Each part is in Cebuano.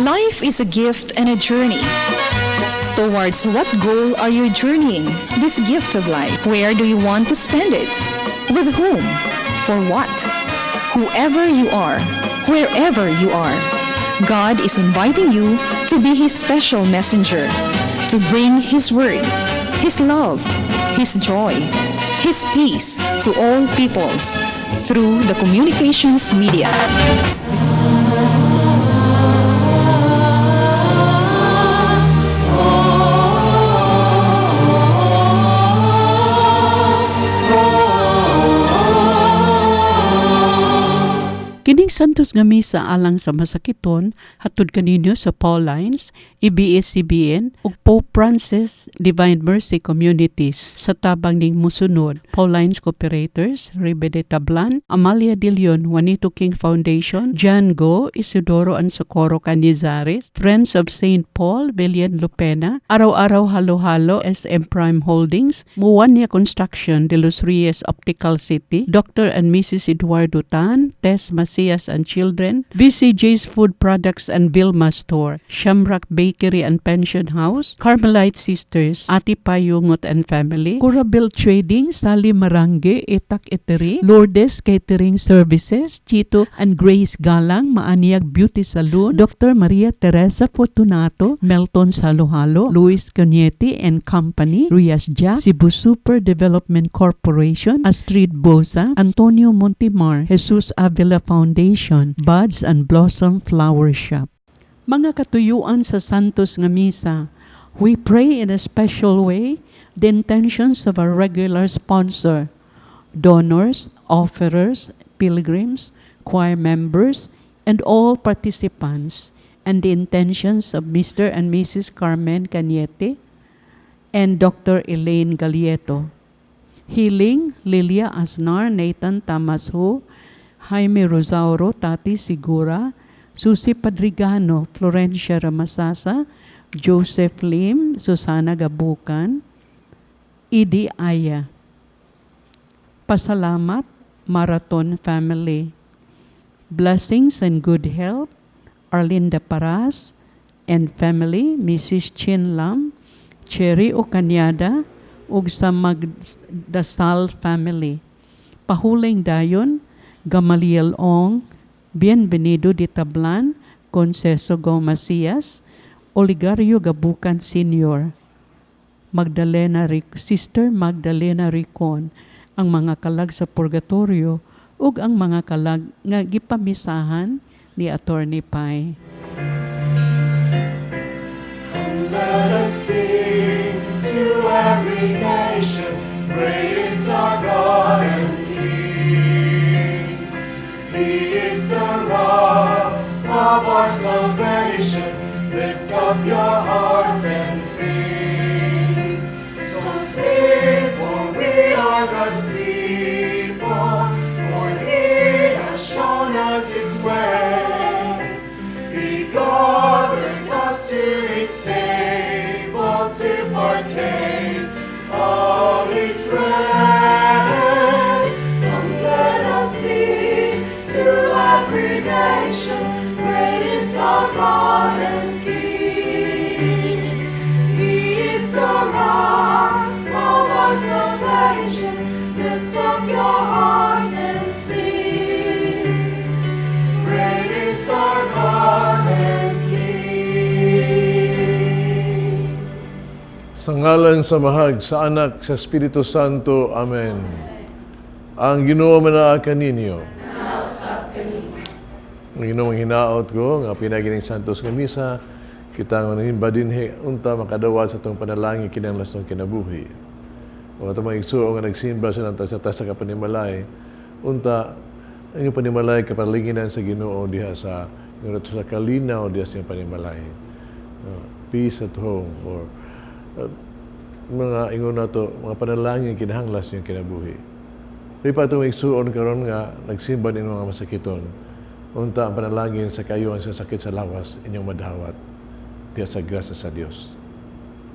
Life is a gift and a journey. Towards what goal are you journeying this gift of life? Where do you want to spend it? With whom? For what? Whoever you are, wherever you are, God is inviting you to be His special messenger, to bring His word, His love, His joy, His peace to all peoples through the communications media. Kining Santos nga Misa alang sa masakiton hatod kaninyo sa Paulines, ABS-CBN ug Pope Francis Divine Mercy Communities sa tabang ning musunod: Paulines Cooperators, Ribe de Tablan, Amalia de Leon, Juanito King Foundation, John Go, Isidoro and Socorro Canizares, Friends of St. Paul, Villian Lupena, Araw-Araw Halo-Halo, SM Prime Holdings, Muwania Construction, De Los Reyes Optical City, Dr. and Mrs. Eduardo Tan, Tess Macias and Children, BCJ's Food Products and Vilma Store, Shamrock Bakery and Pension House, Carmelite Sisters, Ati Payungot and Family, Curabel Trading, Sally Marange, Itak Etery, Lourdes Catering Services, Chito and Grace Galang, Maaniag Beauty Saloon, Dr. Maria Teresa Fortunato, Melton Salohalo, Luis Cañete and Company, Rias Jack, Cebu Super Development Corporation, Astrid Bosa, Antonio Montemar, Jesus Avila Foundation, Buds and Blossom Flower Shop. Mga katuyuan sa Santos nga Misa, we pray in a special way the intentions of our regular sponsor, donors, offerers, pilgrims, choir members, and all participants, and the intentions of Mr. and Mrs. Carmen Cañete and Dr. Elaine Galieto. Healing, Lilia Asnar, Nathan Tamasho, Jaime Rosauro, Tati Sigura, Susi Padrigano, Florencia Ramasasa, Joseph Lim, Susana Gabucan, Idi Aya. Pasalamat, Marathon Family. Blessings and good health, Arlinda Paras and family, Mrs. Chin Lam, Cherry Ocanyada, ug sa Magdasal family. Pahuling dayon, Gamaliel Ong, Bienvenido de Tablan, Conceso Gomacias, Oligario Gabucan Sr., Magdalena Ric- Sister Magdalena Ricon, ang mga kalag sa purgatorio ug ang mga kalag nga gipamisahan ni Attorney Pai. Let us sing to every nation, great is our God and King. He is the rock of our salvation. Lift up your hearts and sing. So sing, for we are God's people, for He has shown us His ways. He gathers us to His table to partake of His grace. Come, let us sing to every nation, great is our God and King. He is the rock of our salvation. Lift up your hearts and sing. Great is our God and King. Sa ngalan sa Amahag, sa Anak, sa Espiritu Santo. Amen. Ang Ginoo manaa kaninyo. Ang Ginoo hinaot ko nga pinaagi ning Santos nga Misa kita nga nangimba dinhi unta makadawat sa atong panalangin kinahanglan sa atong kinabuhi. O atong mga igsuon nga nagsimba sa tasa ka panimalay, unta ang inyong panimalay kapalinginan sa Ginoo diha sa ingon sa kalinaw diha sa inyong panimalay. Peace at home or mga ingon nato mga panalangin kinahanglan sa inyong kinabuhi. Di pa itong igsuon karon nga nagsimba din mga masakiton. Unta ang panalangin sa kayuhan sa sakit sa lawas inyong madawat diha sa grasya sa Dios.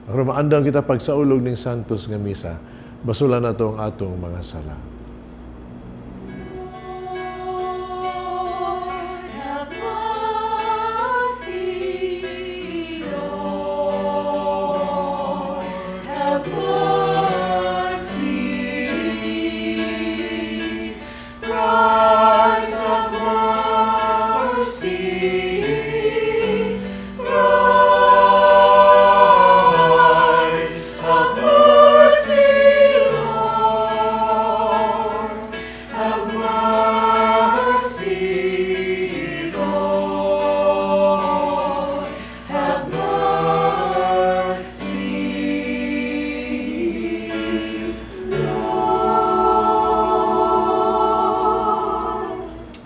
Aron maandam kita pagsaulog ning Santos nga Misa, basulan nato ang atong mga sala. Lord, have mercy.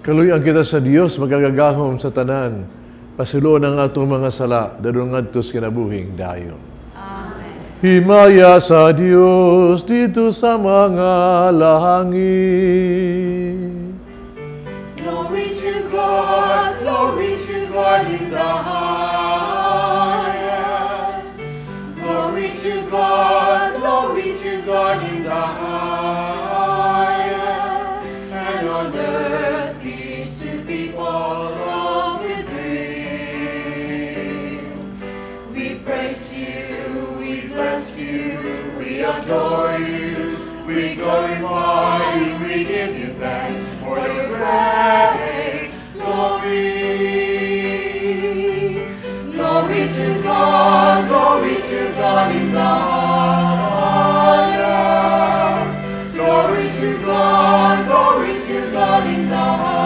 Kaluy-an kita sa Dios makagagahom sa tanan. Pasayloon ang atong mga sala, dadon ngadto sa kinabuhing dayon. Amen. Himaya sa Dios didto sa mga langit. Glory to God in the highest. Glory to God in the highest. And on earth peace to people of good will. We praise you, we bless you, we adore you, we glorify you, we give you thanks for your great glory. Glory to God in the highest. Glory to God in the highest.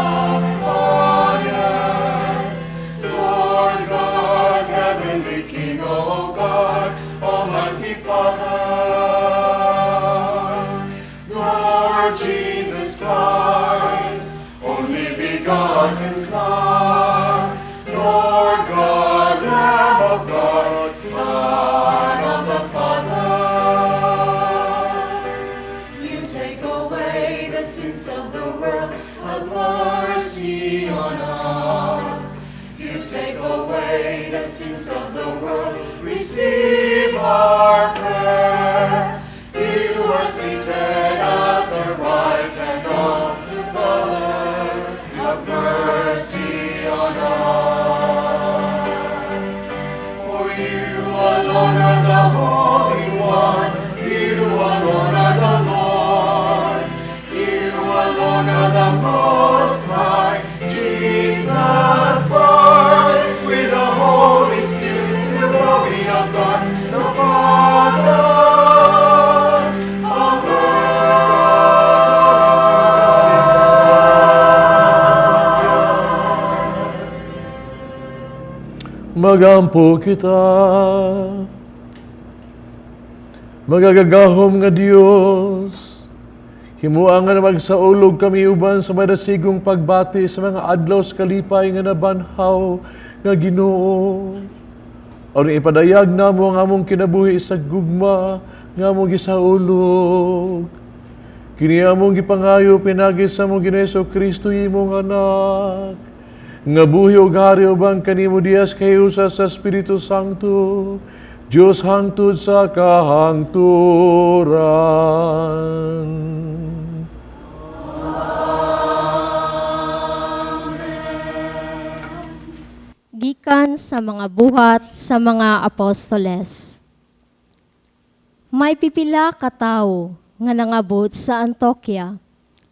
Lord God, heavenly King, O God, Almighty Father, Lord Jesus Christ, only begotten Son, Lord God, Lamb of God, Son of the Father. You take away the sins of the world, have mercy on us. You take away the sins of the world, receive our prayer. You are seated at the right hand of the Father, have mercy on us. For you alone are the Holy One, you alone are the Lord, you alone are the Most High, Jesus Christ, with the Holy Spirit, in the glory of God, the Father. Amen. Glory to God, glory to God in the Magampo kita. Makagagahom nga Dios, himua nga magsaulog kami uban sa madasigong pagbati sa mga adlaw sa kalipay nga nabanhaw nga Ginoo. Aron ipadayag namo ang among kinabuhi sa gugma nga among gisaulog. Kini among gipangayo pinaagi sa among Ginoo Kristo, imong anak, nga buhi ug hari uban kanimo diha sa kahiusa sa Espiritu Santo, Dios hangtod sa kahangturan. Gikan sa mga Buhat sa mga Apostoles. May pipila ka tawo nga nangabot sa Antioquia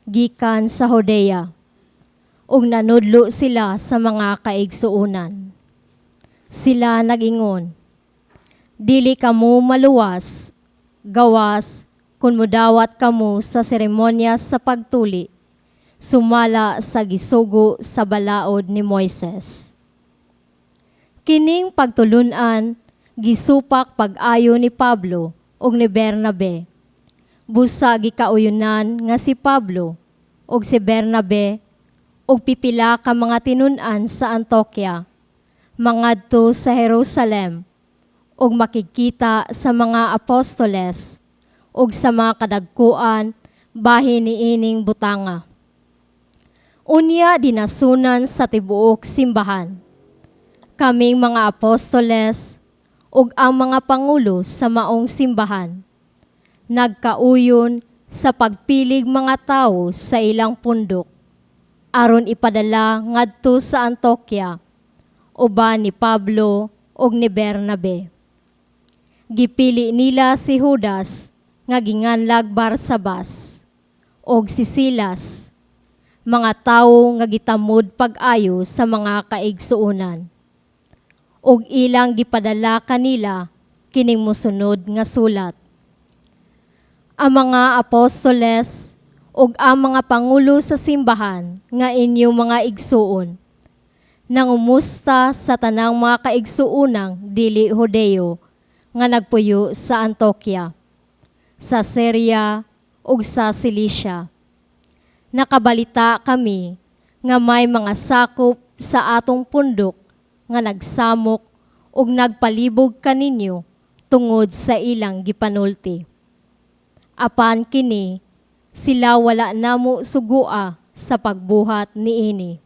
gikan sa Judea ug nanudlo sila sa mga kaigsuonan. Sila nagingon, "Dili kamo maluwas gawas kung mudawat kamo sa seremonya sa pagtuli sumala sa gisugo sa balaod ni Moises." Kining pagtulunan gisupak pag-ayo ni Pablo ug ni Bernabe. Busa gikauyunan nga si Pablo ug si Bernabe ug pipila ka mga tinun-an sa Antioquia mangadto sa Jerusalem ug makigkita sa mga apostoles ug sa mga kadagkuan bahin niining butanga. Unya dinasunan sa tibuok simbahan. Kaming mga apostoles ug ang mga pangulo sa maong simbahan nagkauyon sa pagpilig mga tawo sa ilang pundok aron ipadala ngadto sa Antioquia uban ni Pablo ug ni Bernabe. Gipili nila si Judas nga ginganlag Barsabas ug si Silas, mga tawo nga gitamod pag-ayo sa mga kaigsuonan. Ug ilang gipadala kanila kining mosunod nga sulat. Ang mga apostoles ug ang mga pangulo sa simbahan nga inyong mga igsuon, nangumusta sa tanang mga kaigsuonang dili Hudeo nga nagpuyo sa Antioquia, sa Syria ug sa Cilicia. Nakabalita kami nga may mga sakop sa atong pundok nga nagsamok ug nagpalibog kaninyo tungod sa ilang gipanulti. Apan kini sila wala namo sugua sa pagbuhat niini.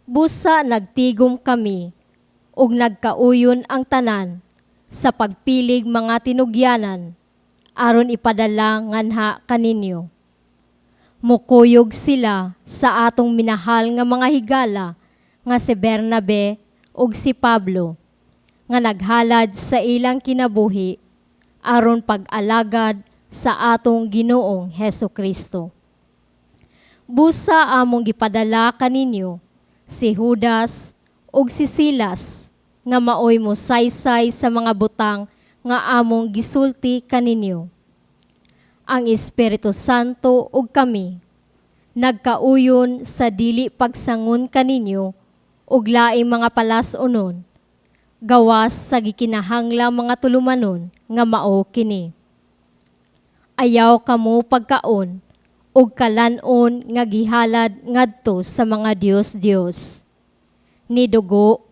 Busa nagtigom kami ug nagkauyon ang tanan sa pagpilig mga tinugyanan aron ipadala nganha kaninyo. Mukuyog sila sa atong minahal nga mga higala nga si Bernabe ug si Pablo nga naghalad sa ilang kinabuhi aron pag-alagad sa atong Ginoong Heso Kristo. Busa among gipadala kaninyo si Judas ug si Silas nga maoy mosaysay sa mga butang nga among gisulti kaninyo. Ang Espiritu Santo ug kami nagkauyon sa dili pagsangon kaninyo ug laing mga palas-unon gawas sa gikinahanglang mga tulumanon nga mao kini: Ayaw kamo pagkaon og kalan-on nga gihalad ngadto sa mga dios-dios, ni dugo,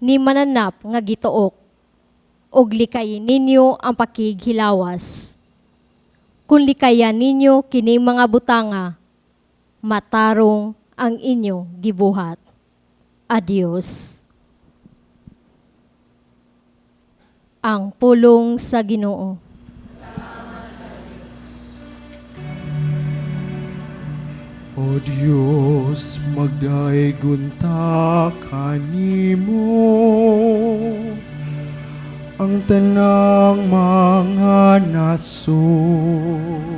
ni mananap nga gituok, ug likayin ninyo ang pakighilawas. Kung likayan ninyo kining mga butanga, matarong ang inyong gibuhat. Adios. Ang pulong sa Ginoo. O Diyos, magdaygon ta kanimo ang tanang mga nasod.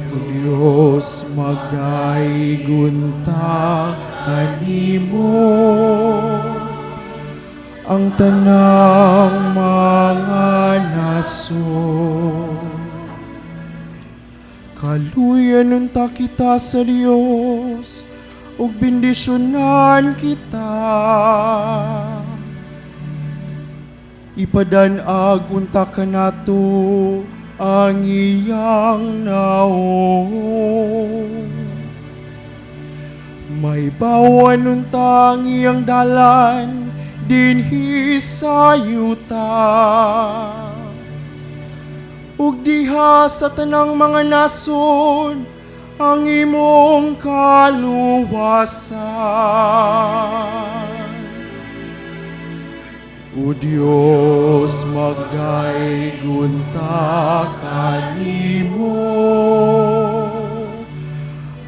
O Diyos, magdaygon ta kanimo ang tanang mga nasod. Kaluyan unta kita sa Dios ug bendisyonan kita. Ipadanag unta kanato ang iyang naong. May bawan unta ang iyang dalan dinhi sa yuta. Ug diha sa tanang mga nasod ang imong kaluwasan. O Diyos, magdaygon ta kanimo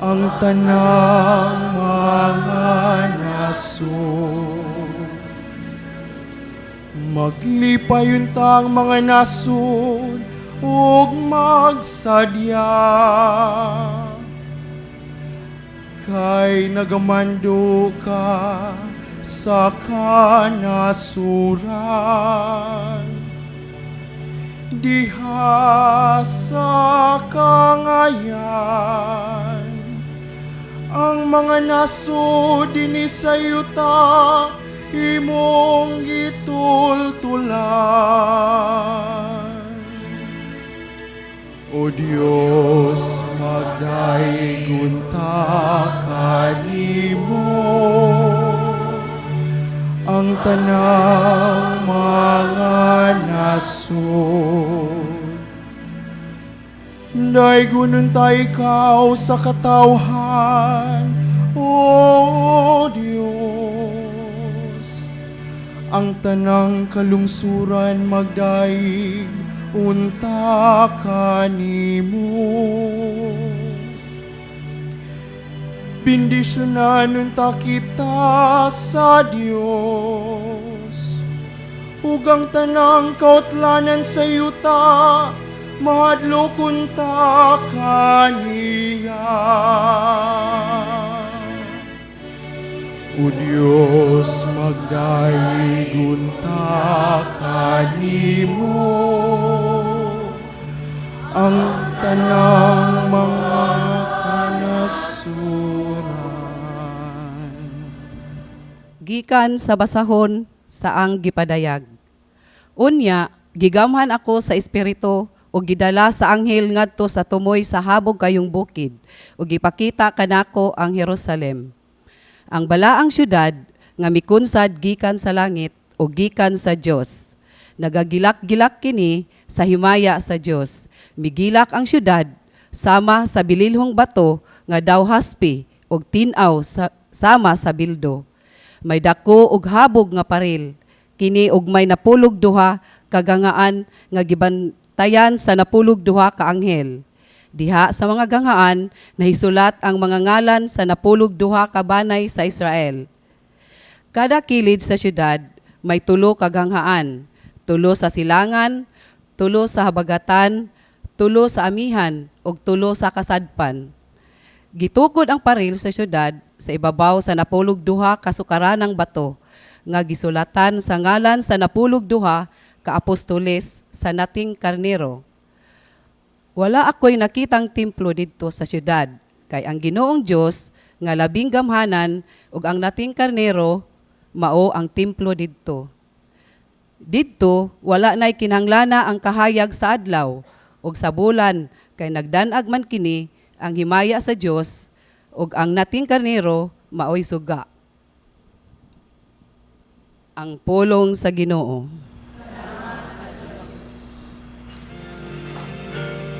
ang tanang mga nasod. Maglipay unta ang mga nasod ug magsadya, kay nagamando ka sa kanasuran. Diha sa kangayan ang mga nasod dinhi sa yuta imong gitultulan. O Diyos, magdaygon ta kanimo ang tanang mga nasod. Daygon unta ikaw sa katawhan, O Diyos. Ang tanang kalungsuran magdaig unta kanimo. Bendisyonan unta kita sa Dios, ug ang tanang kautlanan sa yuta mahadlok unta kaniya. O Diyos, magdaig unta kanimo ang tanang mga kanasuran. Gikan sa basahon sa ang gipadayag. Unya, gigamhan ako sa espiritu Ug gidala sa anghel ngadto sa tumoy sa habog kayong bukid ug gipakita kanako ang Jerusalem, ang balaang syudad nga mikunsad gikan sa langit ug gikan sa Dios. Nagagilak-gilak kini sa himaya sa Dios. Migilak ang syudad sama sa bililhong bato nga daw haspe ug tin-aw sama sa bildo. May dako ug habog nga paril kini ug may 12 ka gangaan nga gibantayan sa 12 ka anghel. Diha sa mga gangaan nahisulat ang mga ngalan sa 12 ka banay sa Israel. Kada kilid sa syudad may 3 ka ganghaan, 3 sa silangan, 3 sa habagatan, 3 sa amihan, ug 3 sa kasadpan. Gitukod ang paril sa syudad sa ibabaw sa 12 ka sukaranang bato nga gisulatan sa ngalan sa 12 ka apostoles sa Nating Karnero. Wala ako'y nakitang templo didto sa syudad, kay ang Ginoong Dios nga labing gamhanan ug ang Nating Karnero mao ang templo didto. Didto wala nay kinahanglan ang kahayag sa adlaw ug sa bulan, kay nagdan-ag man kini ang himaya sa Dios ug ang Nating Karnero maoy suga. Ang pulong sa Ginoo.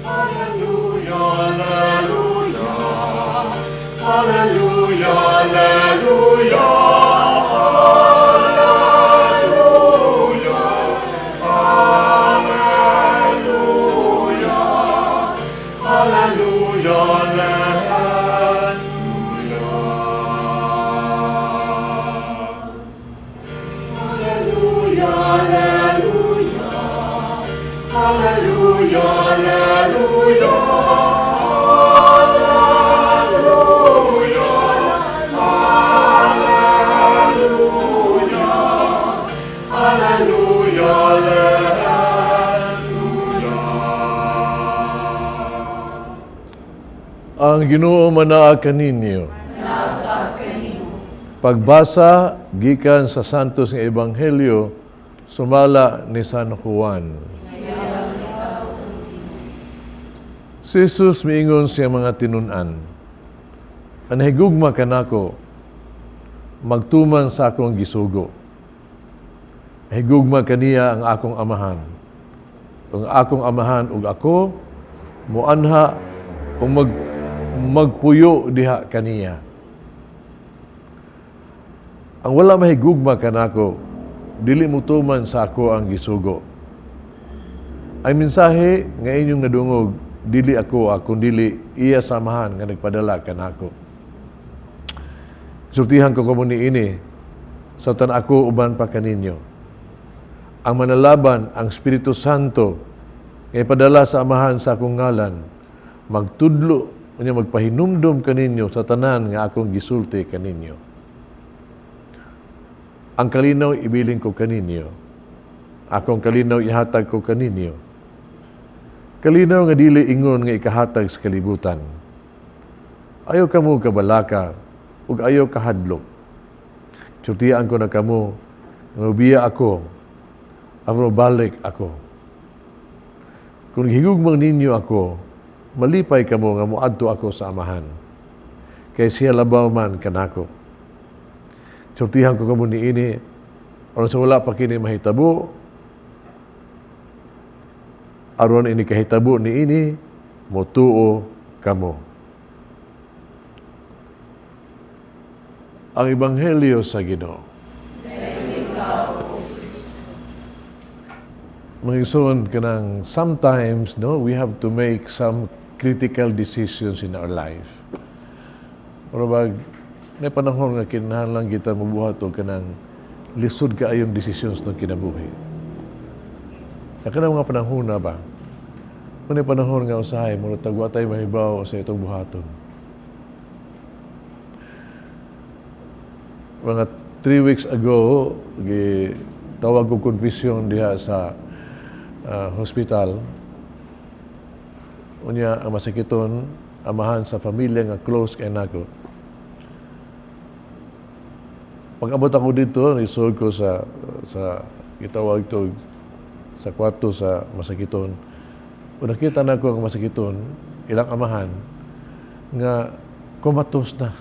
Alleluia, alleluia, alleluia, alleluia, alleluia, alleluia, alleluia, alleluia. Alleluia, alleluia, alleluia, alleluia, alleluia, alleluia, alleluia, alleluia. Ang Ginoo manaa kaninyo. Pagbasa gikan sa Santos nga Ebanghelyo sumala ni San Juan. Si Jesus miingon siya mga tinun-an, "Ang higugma kanako, magtuman sa akong gisugo. Higugma kaniya ang akong amahan. Ang akong amahan ug ako muanha ug magpuyo diha kaniya. Ang wala mahigugma kanako, dili mutuman sa ako ang gisugo. Ang mensahe nga inyong nadungog, dili ako akong dili iya samahan nga nagpadala kanako. Sultihan ko kamo niini, sa tan ako uban pa kaninyo. Ang manalaban, ang Espiritu Santo, nga ipadala sa amahan sa akong ngalan, magtudlo, unya magpahinumdom kaninyo sa tanan nga akong gisulti kaninyo. Ang kalinaw ibilin ko kaninyo. Akong kalinaw ihatag ko kaninyo. Kalinaw nga dili ingon nga ikahatag sa kalibutan. Ayaw kamo kabalaka ug ayaw kahadlok. Sultian ko na kamo, nga ubiya ako, aron balik ako. Kung higugmang ninyo ako, malipay kamo nga moadto ako sa amahan. Kay siya labaw man kanako. Sultihan ko kamo niini, aron sa wala pa kini mahitabo, aron ini kahitabo niini, motuo kamo." Ang Ebanghelyo sa Ginoo. Mga igsoon, kanang sometimes, no, we have to make some critical decisions in our life. Pero bag, may panahon nga kinahanglan kita mabuhat og kanang lisod kaayong decisions ng kinabuhi. Sa kanang mga panahon na ba? May panahon nga usahay, murag tagwa tayo mahibaw sa itong buhaton. Mga 3 weeks ago, gitawag ko confession diha sa hospital. Unya, ang masakiton, amahan sa pamilya nga close kay nako. Pag-abot ako dito, nisod ko sa gitawag to sa kwarto sa masakiton. O nakita na ko ang masakiton, ilang amahan, nga comatose na.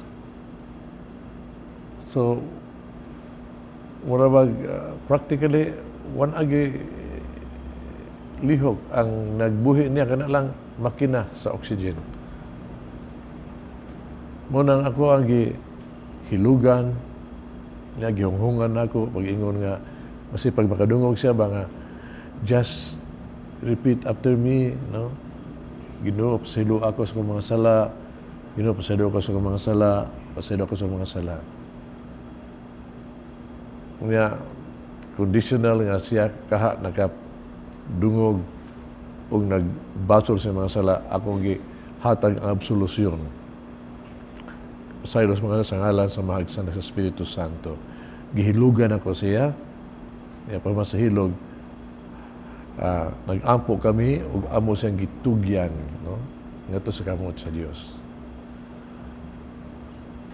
So, mura bag, practically, wa na gyuy lihok ang nagbuhi niya kana lang makina sa oxygen. Mao nang ako ang gihilugan niya, gihunghungan ako pag-ingon nga basi pag makadungog siya ba nga just repeat after me, no? Ginoo, pasaylo ako sa akong mga sala. Ginoo, pasaylo ako sa akong mga sala. Pasaylo ako sa akong mga sala. Nga conditional nga siya kaha nakadungog ug nagbasol sa mga sala, akong gihatag ang absolution. Pasaylo sa mga sa ngalan sa Amahan, sa sa Espiritu Santo. Gihilugan ako siya. Ya, pa sa hilog, nag-ampo kami ug amo siyang gitugyan, no, ngadto sa kamot sa Dios.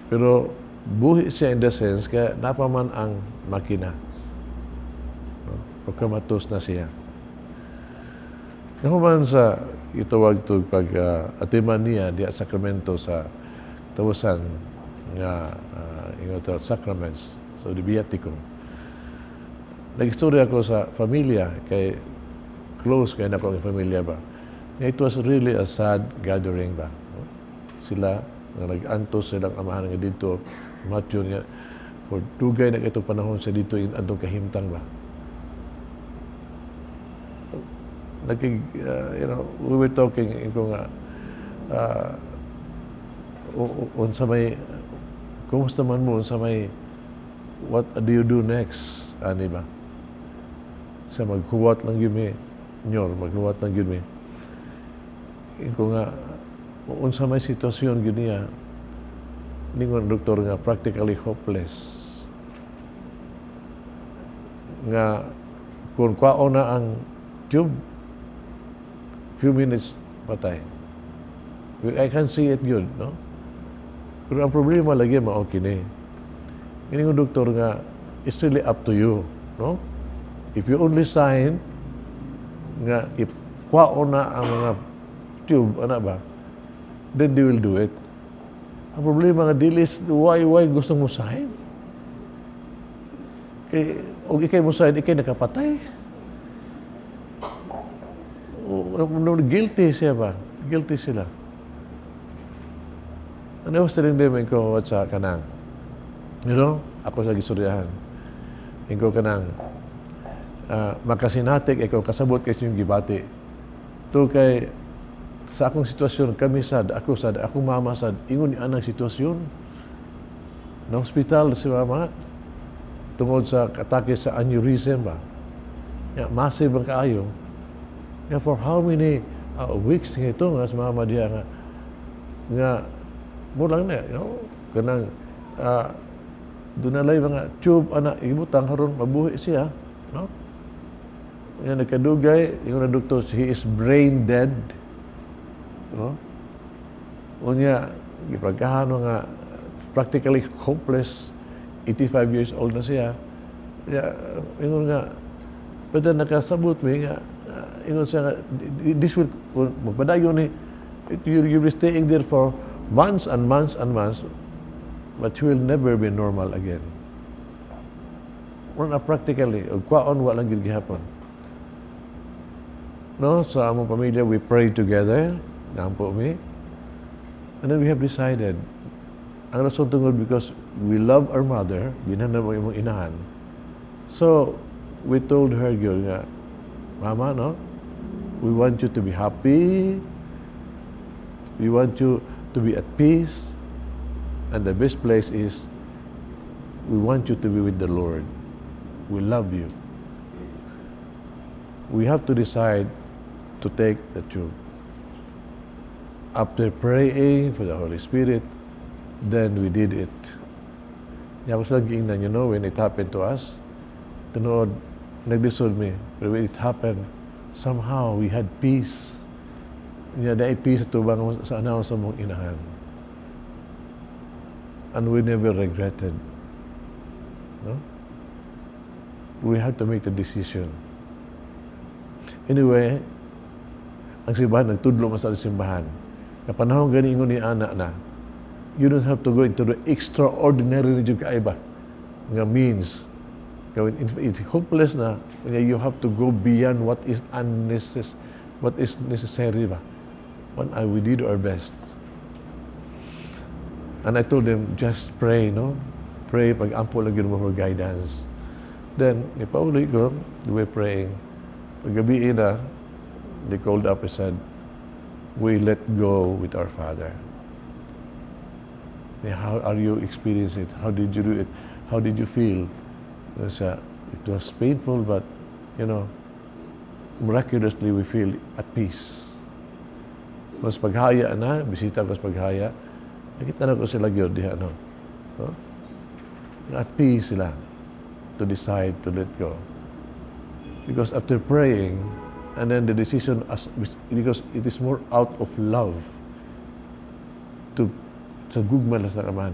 Pero buhi siya in the sense kaya napaman ang makina. No? Pagkamatos na siya. Nahuman sa itawag to pag atiman niya diya sakramento sa tawasan nga ingon to sacraments, so the viaticum. Nag-istorya ako sa pamilya kay close kay nako ang pamilya ba. Nga it was really a sad gathering ba. No? Sila nga nag-antos silang amahan nga dito Matthew nga for dugay na itong panahon sa dito in adtong kahimtang ba. Nagkig, we were talking ko nga unsa may kumusta man mo, unsa may, what do you do next ani ba? Sa maghuwat lang gyud mi, nyor, maghuwat lang gyud mi. Ko nga unsa may sitwasyon gyud niya, ningon doktor nga practically hopeless nga kung kwaon na ang tube, few minutes patay. I can see it good, no? Pero ang problema lagi mao kini. Ingon doktor nga it's really up to you, no? If you only sign nga if kwaon na ang mga tube ana ba, then they will do it. Ang problema nga dili why gusto mo sign? Kay og ikay mo sign, ikay nakapatay. O, no, guilty siya ba? Guilty sila. And I was telling them, ko, what sa kanang, ako sa gisuryahan. Ingo kanang, makasinatik, ikaw kasabot kay inyong gibati. To kay, sa akong sitwasyon, kami sad, ako sad, akong mama sad, ingon ni anang sitwasyon. Na hospital si mama, tungod sa atake sa aneurysm ba. Ya, massive ang kaayo. Ya, for how many weeks nga ito nga sa mama diya nga nga mulang na, kanang dunalay mga tube ana ibutang haron mabuhi siya, no? Nga nagkadugay, ingon ang doktor, he is brain dead. No? Unya, giprangkahan nga practically hopeless, 85 years old na siya. Ya, ingon nga, but then nakasabot mi nga, ingon siya nga, this will, kung magpadayon ni, you will be staying there for months and months and months, but you will never be normal again. Wala na practically, og kwaon wa lang gyud gihapon. No, sa among pamilya, we pray together, nampo mi. And then we have decided, ang rason tungod because we love our mother, ginhan mo imong inahan. So, we told her gyud nga, "Mama, no, we want you to be happy, we want you to be at peace, and the best place is we want you to be with the Lord. We love you. We have to decide to take the tube." After praying for the Holy Spirit, then we did it. Nya ako sa giingnan, when it happened to us, tinuod, naglisod mi. But when it happened, somehow we had peace. Nya naay peace sa tubang sa anaw sa mong inahan. And we never regretted. No? We had to make the decision. Anyway, Ang simbahan, nagtudlo man sa simbahan. Nga panahon gani ingon ni ana na, you don't have to go into the extraordinary na jud kaayo ba nga means. Kaya if it's hopeless na, kanya you have to go beyond what is necessary ba. When we did our best. And I told them, "Just pray, no? Pray, pag-ampo lang yun mo for guidance." Then, nipauli ko, we were praying. Paggabi na, they called up and said, "We let go with our father. How are you experiencing it? How did you do it? How did you feel?" It was painful, but, miraculously we feel at peace. Mas paghaya na, bisita ko sa paghaya, nakita na ko sila gyud diha, no? No? At peace sila to decide to let go. Because after praying, and then the decision, as, because it is more out of love to sa gugma sa Amahan,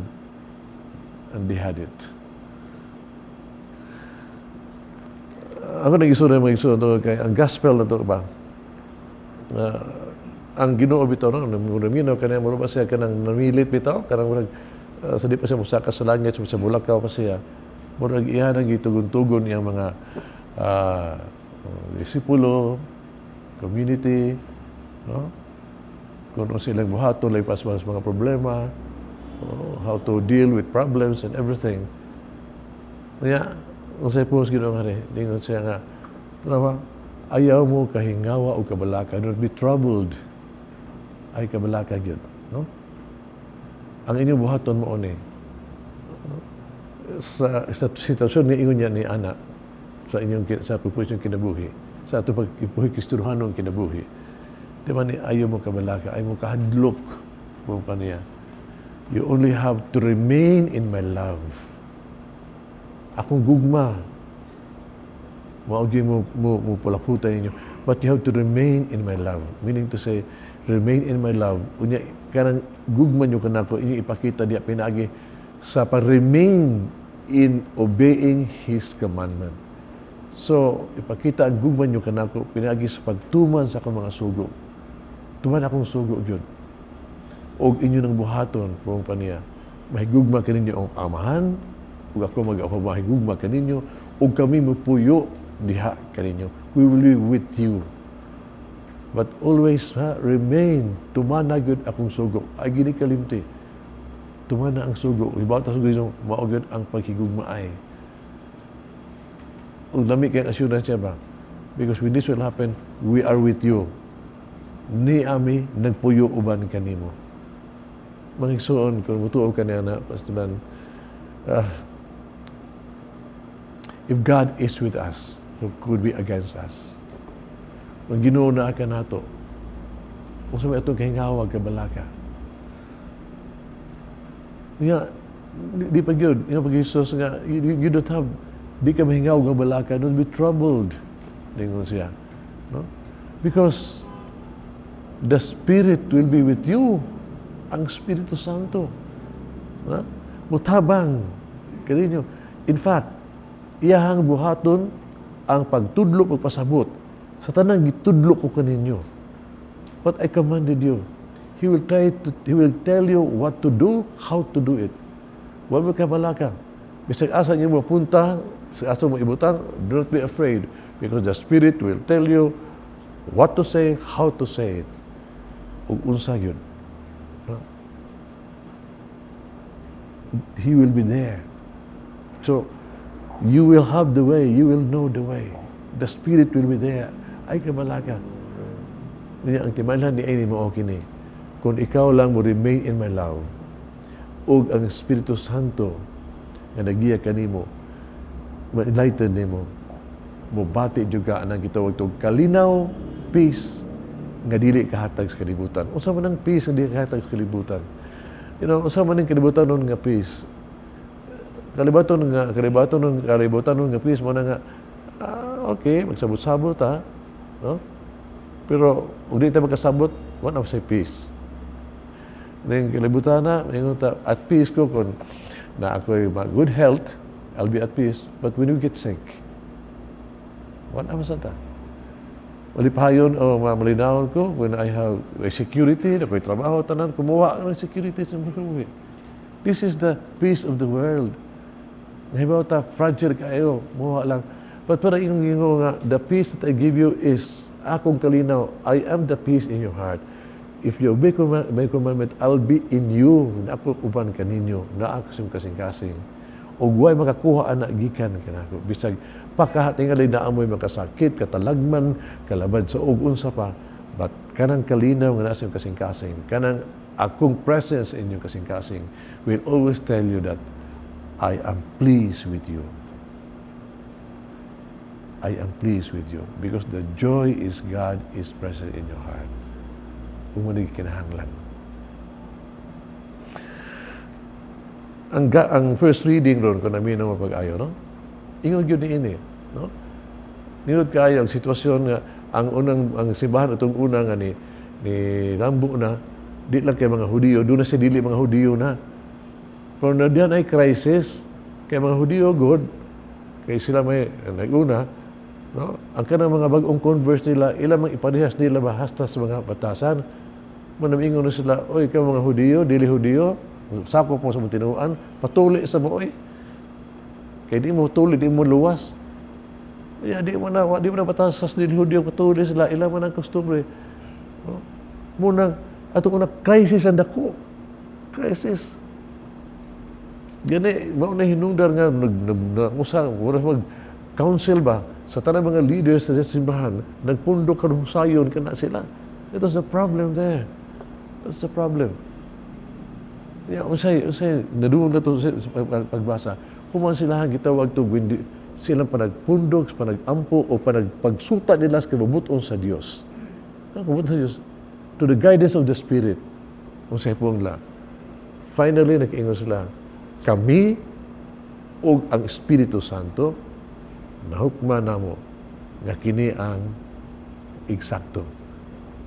and they had it. Ako nang isura mga igsoon to kay ang gospel na to ba ang Ginoo bitaw, no, naminaw kanang mura ba siya kanang namilit bitaw kanang murag sa di pa siya musaka sa langit, sa mulakaw pa siya, murag iya nang gitugon-tugon iyang mga disipulo, community, no, kung ano silang buhaton lay pas sa mga problema, oh, how to deal with problems and everything. Kaya unsay po Ginoo nga dingon siya nga, tanawa, "Ayaw mo kahingawa o kabalaka." Do not be troubled. Ay kabalaka gyud, no? Ang inyong buhaton mo ni sa sitwasyon ni ingon niya ni ana sa inyong sa pagpuyo kinabuhi, sa ato pagpuyo Kristohanong kinabuhi, di ba ni ayaw mo kabalaka, ayaw mo kahadlok mo pa niya. You only have to remain in my love, akong gugma mao gyud mo pulaputan ninyo, but you have to remain in my love, meaning to say, remain in my love. Unya kanang gugma nyo kanako inyo ipakita diya pinaagi sa pa-remain in obeying His commandment. So ipakita ang gugma nyo kanako pinaagi sa pagtuman sa akong mga sugo. Tuman akong sugo gyud og inyo nang buhaton kung paniya mahigugma kaninyo ang Amahan ug ako mag mahigugma kaninyo ug kami mupuyo diha kaninyo. We will be with you. But always, ha, remain, tumana gyud akong sugo. Ay gini kalimti. Tumana ang sugo. Ibaw ta sugo, mao gyud ang paghigugmaay. Ug lami kay assurance niya ba? Because when this will happen, we are with you. Ni ami nagpuyo uban kanimo. Mga igsoon, kung mutuo ka niya na, Pastor Dan, if God is with us, who could be against us? Kung Ginoo na ka nato, kung sa may atong kahingawag, kabalaka. Nga, di pa gyud, nga pag Jesus nga, you don't have, di ka mahingaw nga balaka, don't be troubled. Dingon siya. No? Because the Spirit will be with you. Ang Espiritu Santo. No? Mutabang kaninyo. In fact, iyahang buhaton ang pagtudlo, pagpasabot sa tanang gitudlo ko kaninyo. What I commanded you. He will tell you what to do, how to do it. Wa mo kabalaka. Bisag asa niyo mo punta, sa asa mo ibutang, do not be afraid because the Spirit will tell you what to say, how to say it. Ug unsa yun. No? He will be there. So, you will have the way, you will know the way. The Spirit will be there. Ay kabalaka. Niya ang timailhan ni ay mo kini. Kung ikaw lang mo remain in my love, ug ang Espiritu Santo nga nagiya kanimo, ma-enlighten nimo, mobati jud ka anang gitawag tog kalinaw, peace nga dili kahatag sa kalibutan. Unsa man ang peace nga dili kahatag sa kalibutan? Unsa man ang kalibutan nun nga peace? Kalibutan nun nga peace mo na nga okay, magsabot-sabot ha, no? Pero kung di ta magkasabot, wala na say peace. Ning kalibutan na, ingon ta, at peace ko kung na ako'y good health, I'll be at peace. But when you get sick, wala man sa ta. Malipayon o malinawon ko when I have a security, na ko'y trabaho, tanan, kumuha ng security sa mga. This is the peace of the world. Nahibaw ta, fragile kayo, muha lang. But para ingon nga, "The peace that I give you is akong kalinaw. I am the peace in your heart. If you obey my commandment, I'll be in you." Na ako uban kaninyo, na ako sa kasing-kasing. Ug way makakuha ana gikan kanako. Bisag pakatingali na amoy makasakit, katalagman, kalabad sa ug unsa pa. But kanang kalinaw nga nasa kasing-kasing, kanang akong presence in inyong kasing-kasing will always tell you that I am pleased with you. I am pleased with you because the joy is God is present in your heart. Kung mo kinahanglan. Ang first reading ron, kung naminaw mapag-ayo, no? Ingon gyud ni ini, no? Nindot kaayo ang sitwasyon nga ang unang ang simbahan itong una nga ni lambo na di lang kay mga Hudiyo, doon na siya dili mga Hudiyo na. Pero na diyan ay crisis kay mga Hudiyo god kay sila may naguna, no? Ang kanang mga bag-ong converts nila, ilang mga iparehas nila ba hasta sa mga batasan. Manamingon na sila, "Oy, ikaw mga Hudiyo, dili Hudiyo, sakop mo sa mga tinuan, patuli sa mo, oy. Kay di mo tuli, di mo luwas." Ya, di mo na batasas dili Hudiyo, patuli sila, ilang man ang kostumbre. No? Munang, ato ko na crisis ang dako. Crisis. Gani, mao na hinungdan nga nag, nag, nag, usa, mag council ba sa tanang mga leaders sa simbahan, nagpundo kanusayon kana sila. It was a problem there. That's the problem. Yeah, unsay nadungog na to sa pagbasa. Human sila ang gitawag to windi, silang panagpundok, panag-ampo o panagpagsuta nila sa kabubuton sa Dios. Ang kabubuton sa Dios to the guidance of the Spirit. Unsay pong la. Finally, nag-ingon sila, "Kami ug ang Espiritu Santo nahukma namo nga kini ang eksakto.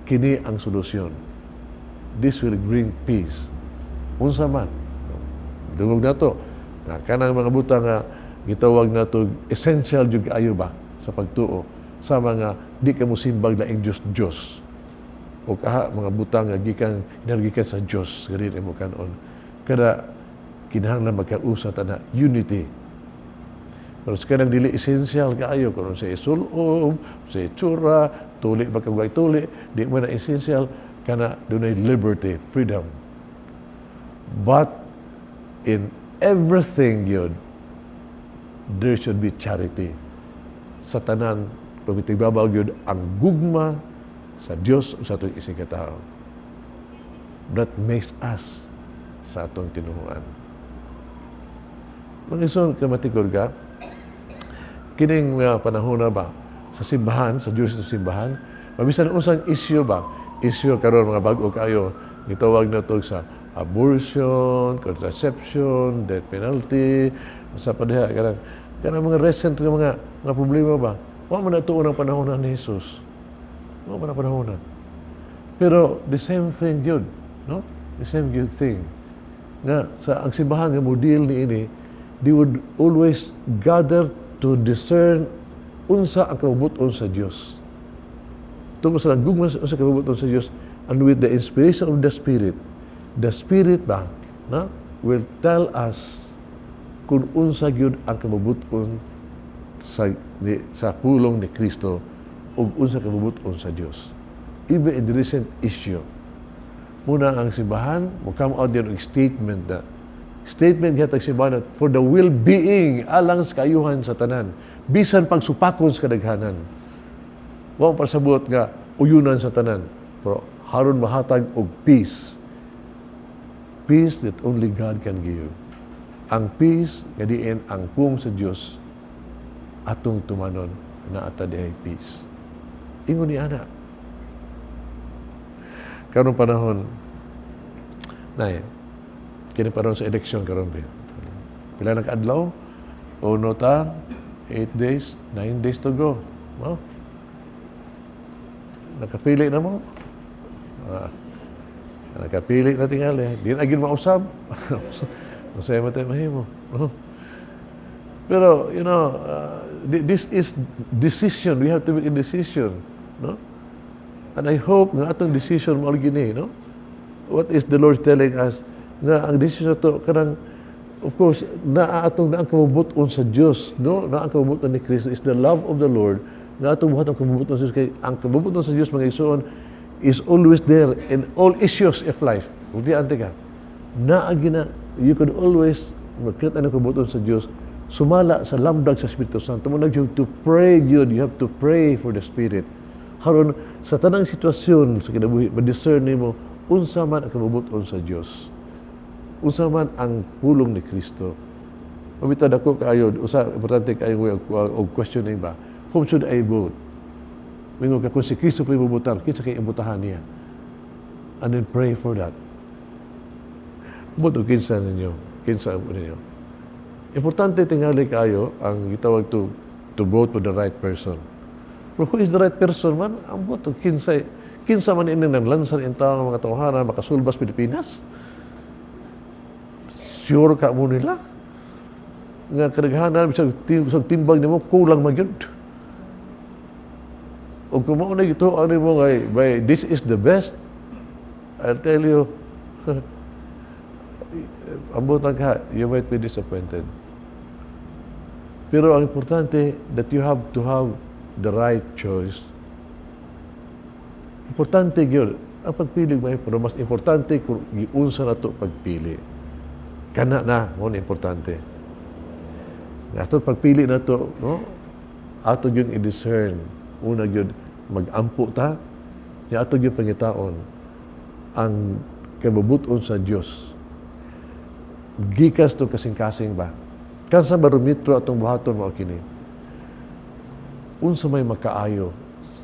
Kini ang solusyon. This will bring peace." Unsa man. Dungog nato nga kanang mga butang nga gitawag nato essential jud kaayo ba sa pagtuo sa mga di ka mosimbag laing Dios Dios o kaha mga butang nga gikan gikan sa Dios nga dili mo kanon, kada kinahanglan magkausa ta na unity. Pero sa kanang dili essential kaayo, kung sa isulob, sa itsura, tuli ba kag tuli, di mo na essential, kana dunay liberty, freedom. But in everything yun, there should be charity. Sa tanan, pagtigbabag yun, ang gugma sa Dios o sa atong isig katao. That makes us sa atong tinuhuan. Mga igsoon, kamatikod ka, kining mga panahon na ba, sa simbahan, sa Diyos sa simbahan, mabisan unsang isyu ba, isyu karon mga bag-o kayo, gitawag na to sa abortion, contraception, death penalty, sa padiha, kanang mga recent nga mga problema ba, wa man na ito unang panahon na ni Jesus. Wa man na panahon na. Pero the same thing yun, no? The same good thing. Nga sa ang simbahan nga model ni ini, they would always gather to discern unsa ang kabubuton sa Dios. Tungkol sa gugma sa kabubuton sa Dios and with the inspiration of the Spirit, the Spirit ba, no, will tell us kung unsa gyud ang kabubuton sa pulong ni Kristo ug unsa kabubuton sa Dios. Even in the recent issue, muna ang simbahan mo come out din og statement na statement gihatag simbahan for the well-being alang sa kaayuhan sa tanan bisan pagsupakon sa kadaghanan. Wa mo pasabot nga uyunan sa tanan, pero haron mahatag og peace, peace that only God can give, ang peace nga diin ang pung sa Dios atong tumanon na ata dihay peace. Ingon ni ana karong panahon nay, kini panahon sa eleksyon karon ba, pila na kaadlaw o nota, 8 days, 9 days to go, no? Nakapili na mo? Ah, nakapili na tingali, di na gyud mausab. Masaya mo tayo mahimo, no? Pero this is decision. We have to make a decision. No? And I hope nga atong decision mao gini, no? What is the Lord telling us? Nga ang decision to kanang, of course, naa atong naa ang kabubut-on sa Dios, no? Naa ang kabubut-on ni Kristo is the love of the Lord. Nga atong buhat ang kabubut-on sa Dios kay ang kabubut-on sa Dios, mga igsoon, is always there in all issues of life. Ug di ante ka. Naa gina, you could always makita ang kabubut-on sa Dios sumala sa lamdag sa Espiritu Santo. Mao you have to pray gyud, you have to pray for the Spirit. Haron sa tanang sitwasyon sa kinabuhi, ma-discern nimo unsa man ang kabubut-on sa Dios. Unsa man ang pulong ni Kristo. Mabita dako kaayo, usa importante kaayo og questioning ba? Whom should I vote? Mingon ka kung si Kristo pa ibubutar, kinsa kay ibutahan niya? And then pray for that. Boto kinsa ninyo, kinsa ninyo. Importante tingali kaayo ang gitawag to vote for the right person. Pero who is the right person man? Ang boto kinsa kinsa man ini nang lansan in tao nga mga tawhana makasulbas Pilipinas? Sure ka mo nila? Nga kadaghanan bisag bisag timbag nimo kulang man gyud. Ug kung mao na gituo nimo nga by this is the best, I'll tell you, ambot ka, you might be disappointed. Pero ang importante that you have to have the right choice. Importante gyud ang pagpili may, pero mas importante kung giunsa na to pagpili. Kana na mao na importante. Nga ato pagpili na to, no? Ato gyud i-discern. Una gyud mag-ampo ta, nya ato gyud pangitaon ang kabubut-on sa Dios. Gikas to kasing-kasing ba? Kan sa barometro atong buhaton mao kini. Unsa may makaayo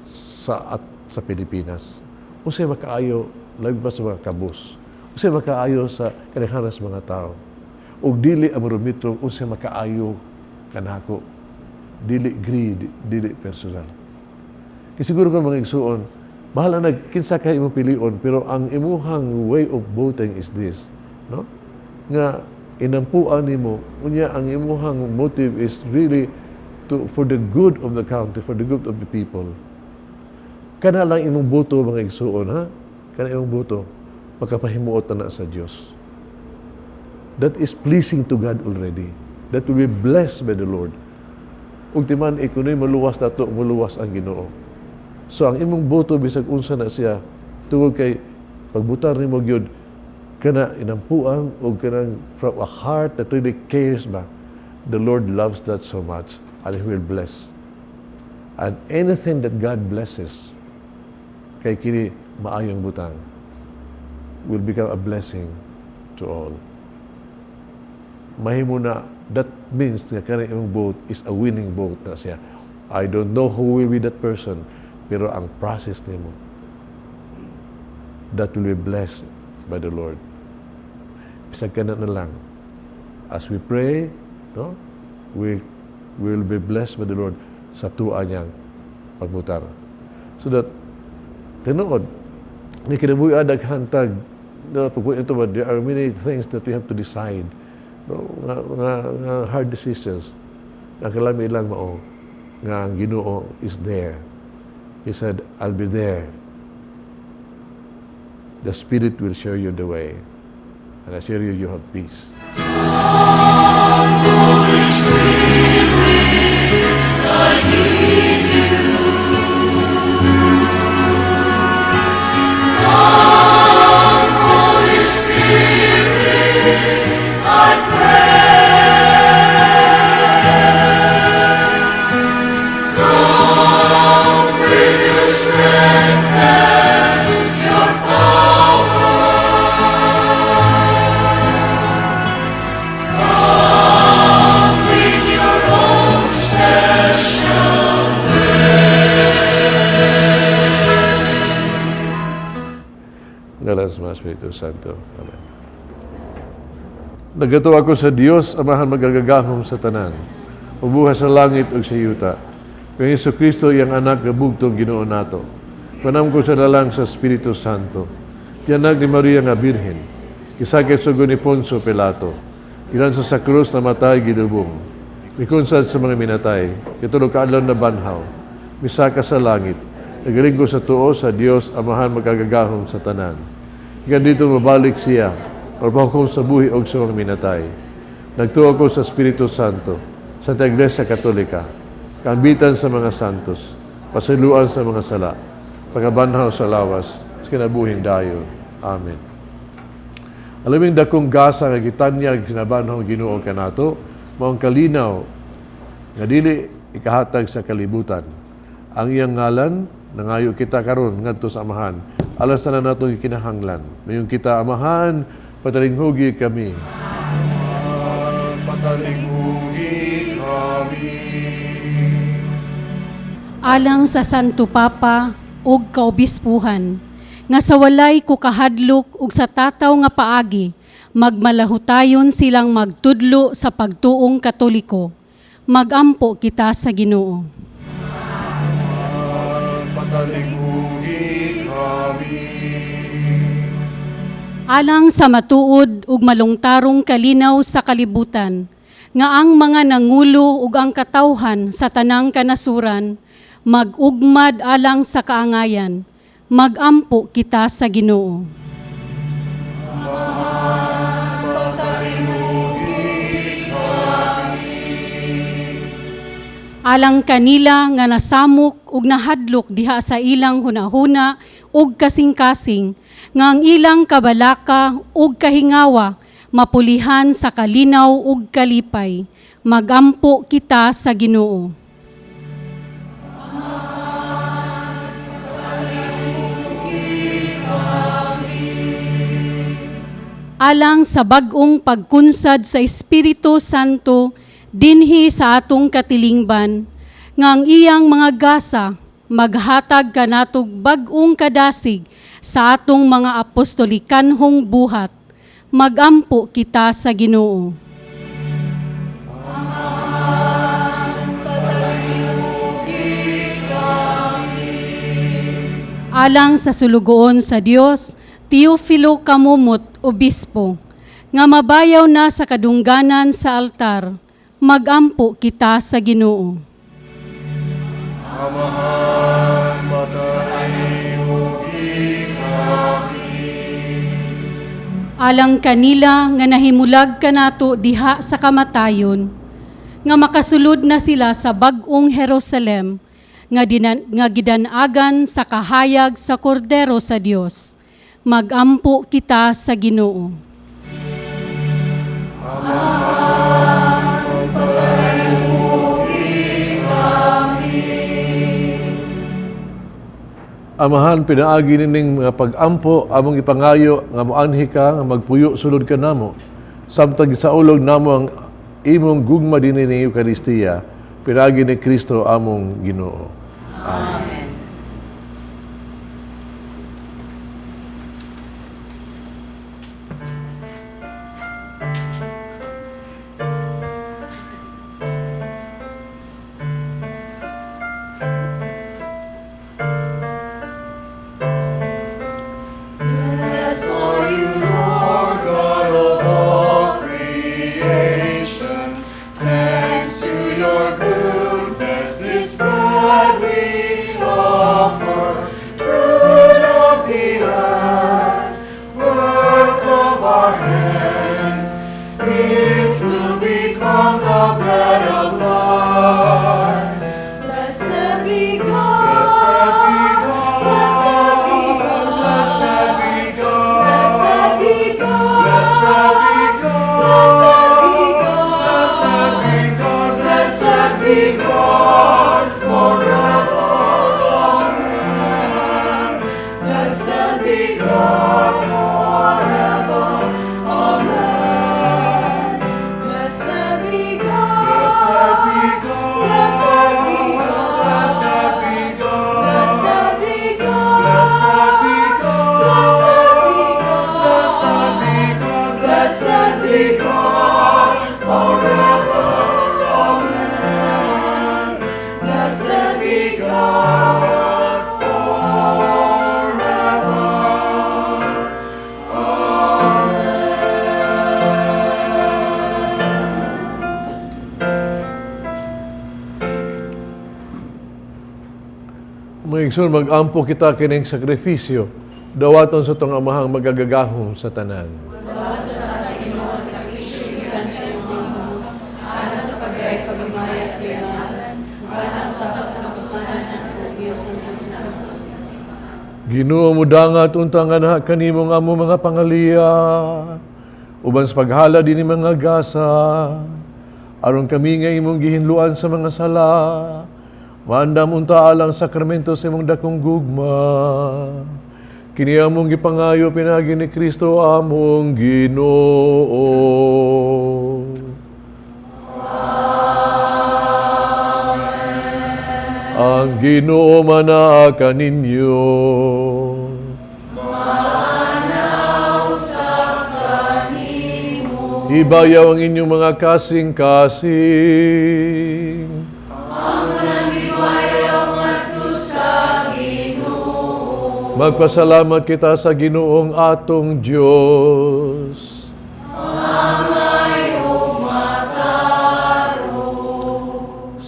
sa at sa Pilipinas? Unsa may makaayo labi pa sa mga kabus? Unsa may makaayo sa kadaghanan sa mga tao? Ug dili ang barometro unsa may makaayo kanako. Dili greed, dili personal. Kay siguro ko, mga igsuon, bahala na kinsa kay imong pilion, pero ang imuhang way of voting is this, no? Nga inampuan nimo, unya ang imuhang motive is really to for the good of the country, for the good of the people. Kana lang imong boto, mga igsuon, ha? Kana imong boto, makapahimuot na na sa Dios. That is pleasing to God already. That will be blessed by the Lord. Ug timan ikunoy maluwas nato, muluwas ang Ginoo. So ang imong boto bisag unsa na siya tungod kay pagbutar nimo gyud kana inampuan og kanang from a heart that really cares ba, the Lord loves that so much and He will bless. And anything that God blesses, kay kini maayong butang, will become a blessing to all. Mahimo na, that means nga kanang imong vote is a winning vote na siya. I don't know who will be that person, pero ang process nimo, that will be blessed by the Lord. Bisag kana na lang. As we pray, no, we will be blessed by the Lord sa tuwa niyang pagbutar. So that, tinuod, ni kinabuhi daghan tag na pagbuhi ito ba, there are many things that we have to decide. No, nga hard decisions. Ang kalami lang mao nga ang Ginoo is there. He said, "I'll be there." The Spirit will show you the way. And I assure you, you have peace. Holy Spirit, I need you. Come, Holy Spirit, I pray. Come with your strength and your power. Come with your own special way. Ngalan sa mga Espiritu Santo. Amen. Nagatuo ako sa Dios, Amahan magagagahom sa tanan, mubuhat sa langit ug sa yuta. Kang Hesus Kristo iyang anak nga bugtong Ginoo nato. Panam ko sa lalang sa Espiritu Santo. Gianak ni Maria nga Birhen. Gisakit sugod ni Poncio Pilato. Gilansa sa krus, namatay, gilubong. Mikunsad sa mga minatay. Katulo ka adlaw nabanhaw. Misaka sa langit. Nagaling ko sa tuo sa Dios Amahan makagagahom sa tanan. Gikan didto mabalik siya, pahukom sa buhi og sa mga minatay. Nagtuo ko sa Espiritu Santo, sa Iglesia Katolika, kaambitan sa mga santos, pasayloan sa mga sala, pagkabanhaw sa lawas, sa kinabuhing dayon. Amen. Ang labing dakong gasa nga gitanyag sinabanhong Ginoo kanato, mao ang kalinaw nga dili ikahatag sa kalibutan. Ang iyang ngalan, nangayo kita karon ngadto sa Amahan. Alang sa tanan natong gikinahanglan. Mayon kita, Amahan, patalinghugi kami. Patalinghugi kami. Alang sa Santo Papa ug kaobispuhan nga sa walay kukahadlok ug sa tataw nga paagi magmalahutayon silang magtudlo sa pagtuong Katoliko. Magampo kita sa Ginoo. Patalinghugi kami. Alang sa matuod ug malungtarong kalinaw sa kalibutan nga ang mga nangulo ug ang katawhan sa tanang kanasuran mag-ugmad alang sa kaangayan. Magampo kita sa Ginoo. Patalinghugi kami. Alang kanila nga nasamok ug nahadlok diha sa ilang hunahuna ug kasing-kasing nga ang ilang kabalaka ug kahingawa mapulihan sa kalinaw ug kalipay. Magampo kita sa Ginoo. Alang sa bag-ong pagkunsad sa Espiritu Santo dinhi sa atong katilingban nga ang iyang mga gasa maghatag kanatog bag-ong kadasig sa atong mga apostolikanhong buhat. Magampo kita sa Ginoo. Patalinghugi kami. Alang sa sulugoon sa Dios, Teofilo Camomot, Obispo, nga mabayaw na sa kadungganan sa altar, magampo kita sa Ginoo. Amahan, patalinghugi kami. Alang kanila nga nahimulag kanato diha sa kamatayon, nga makasulod na sila sa bag-ong Jerusalem, nga gidanagan sa kahayag sa Kordero sa Dios. Magampo kita sa Ginoo. Amahan, patalinghugi kami. Amahan, pinaagi nining mga pag-ampo, among ipangayo nga moanhi ka nga magpuyo sulod kanamo. Samtang gisaulog namo ang imong gugma dinhi ning Eukaristiya, pinaagi ni Kristo among Ginoo. Amen. Blessed are you, Lord God of all creation. Thanks to your goodness, this bread we offer, fruit of the earth, work of our hands. It will become the bread of life. Blessed be God. Blessed be God. Blessed be God. Blessed be God. Blessed be God. Blessed be God. Blessed be God. Blessed be God. Blessed be God forever. Amen. Blessed be God forever. Amen. Blessed be God. Blessed be God. Blessed be God. Blessed be God. Blessed be God. Blessed be God. Blessed be God. Blessed be God. Blessed be God forever. Amen. Mga igsoon, mag-ampo kita kining sakripisyo, dawaton sa tong amahang magagagahom sa tanan. Ginoo, mudangat unta nga na kanimo nga amo mga pangaliya, uban sa paghala dinhi mga gasa, aron kami nga imong gihinluan sa mga sala, maandam unta alang sakramento sa imong dakong gugma. Kini among gipangayo pinaagi ni Kristo among Ginoo. Amen. Ang Ginoo manaa kaninyo. Ibayaw ang inyong mga kasing-kasing. Ang nangibayaw ngadto sa Ginoo. Magpasalamat kita sa Ginoong atong Dios.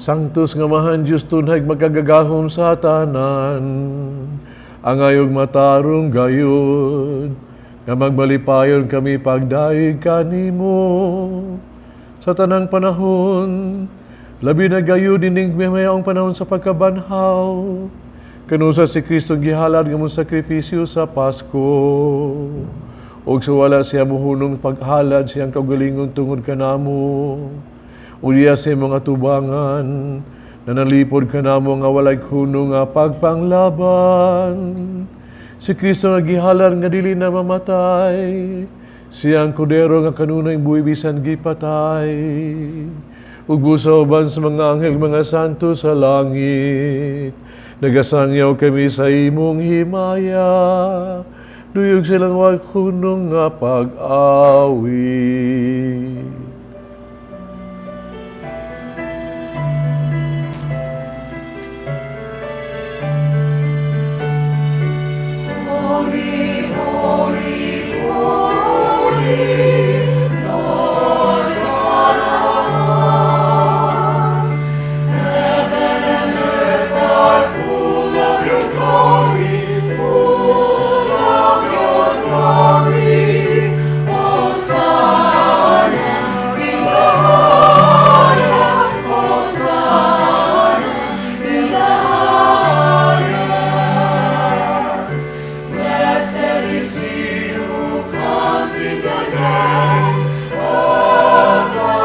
Sanctus nga mahan Diyos tunhay magkagagahom sa tanan, ang ayog matarong gayud, nga magmalipayon kami pagdaig kanimo sa tanang panahon, labi na gayud ining mayaong panahon sa pagkabanhaw, kanusa si Kristo gihalad nga mong sakripisyo sa Pasko, ug sa wala siya muhunong paghalad siyang kaugalingon tungod kanamo. Uliya sa mga tubangan, nanalipod ka namo nga walay kuno nga pagpanglaban. Si Kristo nga gihalad nga dili na mamatay, siyang kordero nga kanunay buhi bisan gipatay. Ug busa uban sa mga anghel mga santo sa langit, nagasangyaw kami sa imong himaya, duyog silang way kuno nga pag-awit. Holy, holy, holy, Lord God of hosts, heaven and earth are full of your glory, full of your glory. Hosanna in the highest, Hosanna in the highest. Blessed is he who comes in the name of the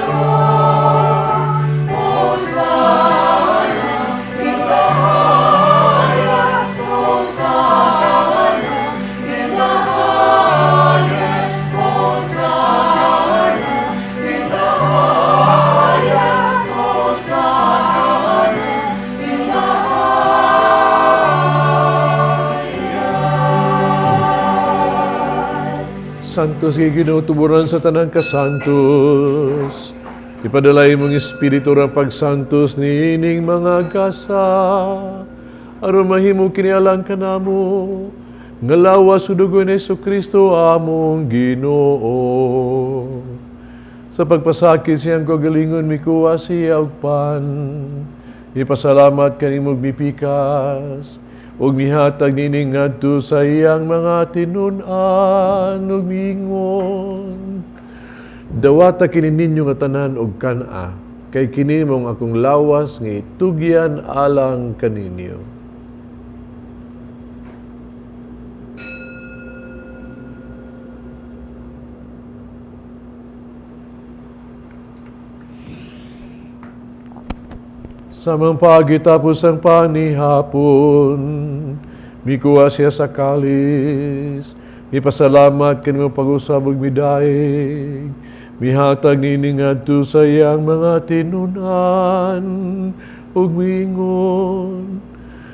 Lord. Hosanna in the highest, Hosanna in the highest, Hosanna in the highest, Hosanna in the highest. Santos kay Ginoo tuburan sa tanang kasantos. Ipadala imong espiritu ang pagsantos niining mga gasa. Aron mahimo kini alang kanamo nga lawas ug dugo ni Kristo among Ginoo. Sa pagpasakit siyang kagalingon mikuha siya og pan. Ipasalamat kanimo mipikas ug mihatag niini ngadto sa iyang mga tinun-an ug miingon. Dawata kini ninyo nga tanan og kan-a, kay kini mao ang akong lawas nga itugyan alang kaninyo. Samang pagitapos ang panihapon, mikuha siya sa kalis, mipasalamat kanimo pag-usab ug midaig, mihatag niini ngadto sa iyang mga tinun-an ug miingon.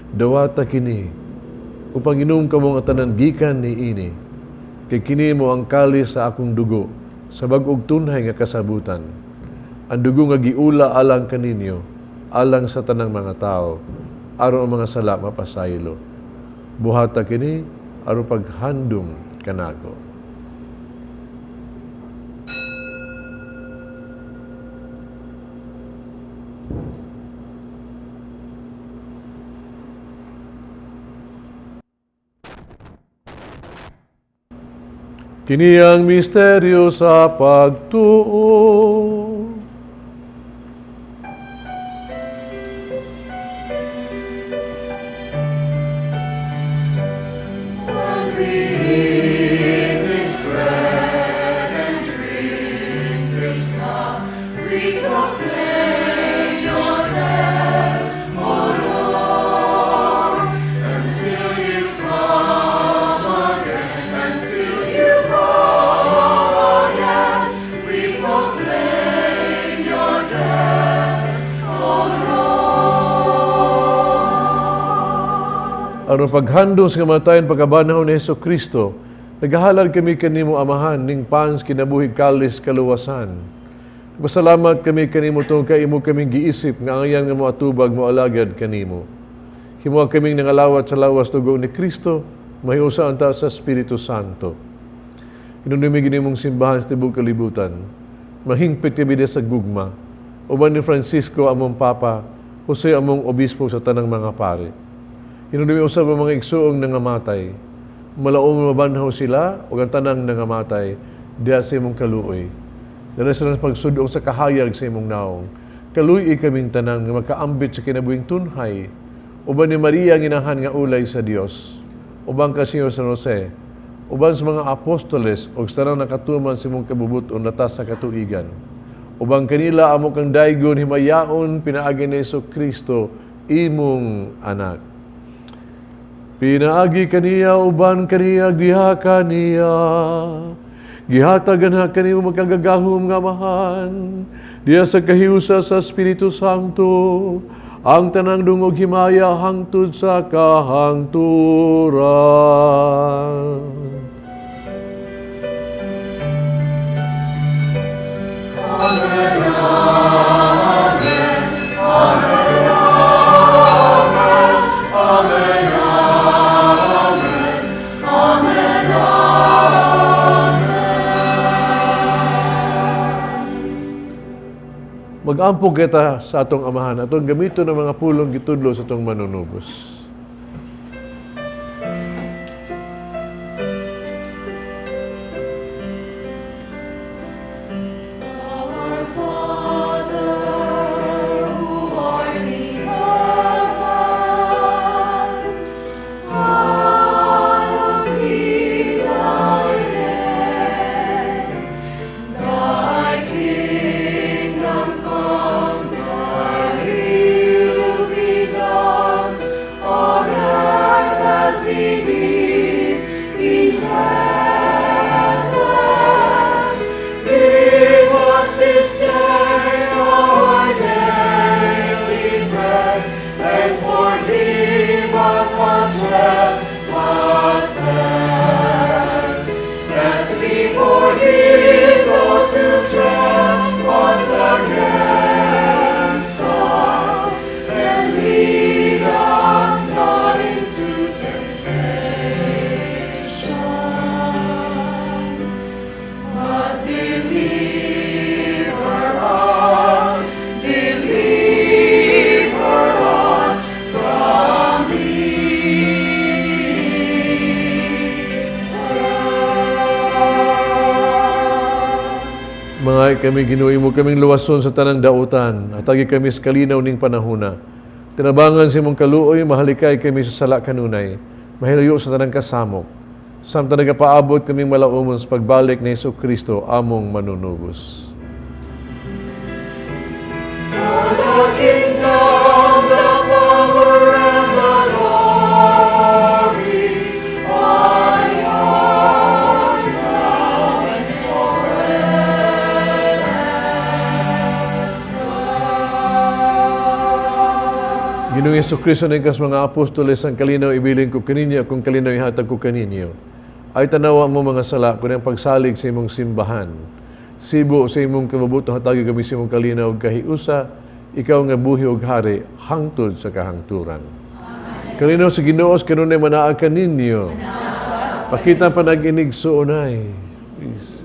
Dawata kini upang inom kamo nga tanan gikan niini, kay kini mao ang kalis sa akong dugo sa bag-ong tunhay nga kasabutan. Ang dugo nga giula alang kaninyo, alang sa tanang mga tao, aron ang mga sala mapasaylo. Buhata kini aron paghandom kanako. Kini ang misteryo sa pagtuo. We proclaim your death, O Lord, until you come again, until you come again. We proclaim your death, O Lord. Aron paghandong sa kamatayon pagkabanhaw ni Hesus Kristo, nagahalad kami kanimo Amahan ning pans kinabuhi kalis kaluwasan. Pasalamat kami kanimo tungod kay imo kaming giisip nga angayan nga moatubag moalagad kanimo. Himoa kaming nangalawat sa lawas dugo ni Kristo, mahiusa unta sa Espiritu Santo. Hinumdumi nimong simbahan sa tibuok kalibutan. Mahingpit kami sa gugma. Uban ni Francisco among Papa, Jose among Obispo sa tanang mga pare. Hinumdumi usab ang mga igsuong nangamatay. Malaom mabanhaw sila ug ang tanang nangamatay diha sa imong kaluoy. Dala sila sa pagsud-ong sa kahayag sa imong naong. Kaluy-i kaming tanan nga makaambit sa kinabuhing tunhay. Uban ni Maria ang inahan nga ulay sa Dios. Uban ka Senyor San Jose. Uban sa mga apostoles ug sa tanang nakatuman sa imong kabubut-on latas sa katuigan. Uban kanila amo kang daygon himayaon pinaagi ni Hesus Kristo imong anak. Pinaagi kaniya uban kaniya diha kaniya. Gihatagan ha kanimo makagagahom nga Amahan diha sa kahiusa sa Espiritu Santo ang tanang dungog himaya hangtod sa kahangturan. Mag-ampo kita sa atong Amahan, atong gamiton ang mga pulong gitudlo sa atong manunubos. Our Father, who art in heaven, hallowed be thy name. Thy kingdom come, thy will be done on earth as it is in heaven. Give us this day our daily bread, and forgive us our trespasses, as we forgive those who trespass against us. And lead us not into temptation, but deliver us, deliver us from evil. Mga kami Ginoo imo kaming luwason sa tanang dautan, hatagi kami sa kalinaw ning panahona. Tinabangan sa imong kaluoy, mahalikay kami sa sala kanunay, mahilayo sa tanang kasamok. Samtang nagapaabot kaming malaumon sa pagbalik ni Hesus Kristo among manunubos. For the kingdom, the power, and the glory are yours now and forever. Ginoong Hesus Kristo niingon sa mga apostoles, ang kalinaw ibilin ko kaninyo, akong kalinaw ihatag ko kaninyo. Ayaw tanawa among mga sala, kundi ang pagsalig sa imong simbahan. Sibo sa imong kabubut-on, hatagi kami sa imong kalinaw ug kahiusa, ikaw nga buhi ug hari hangtod sa kahangturan. Kalinaw sa Ginoo kanunay manaa kaninyo. Pakita panag-inigsuonay. Please.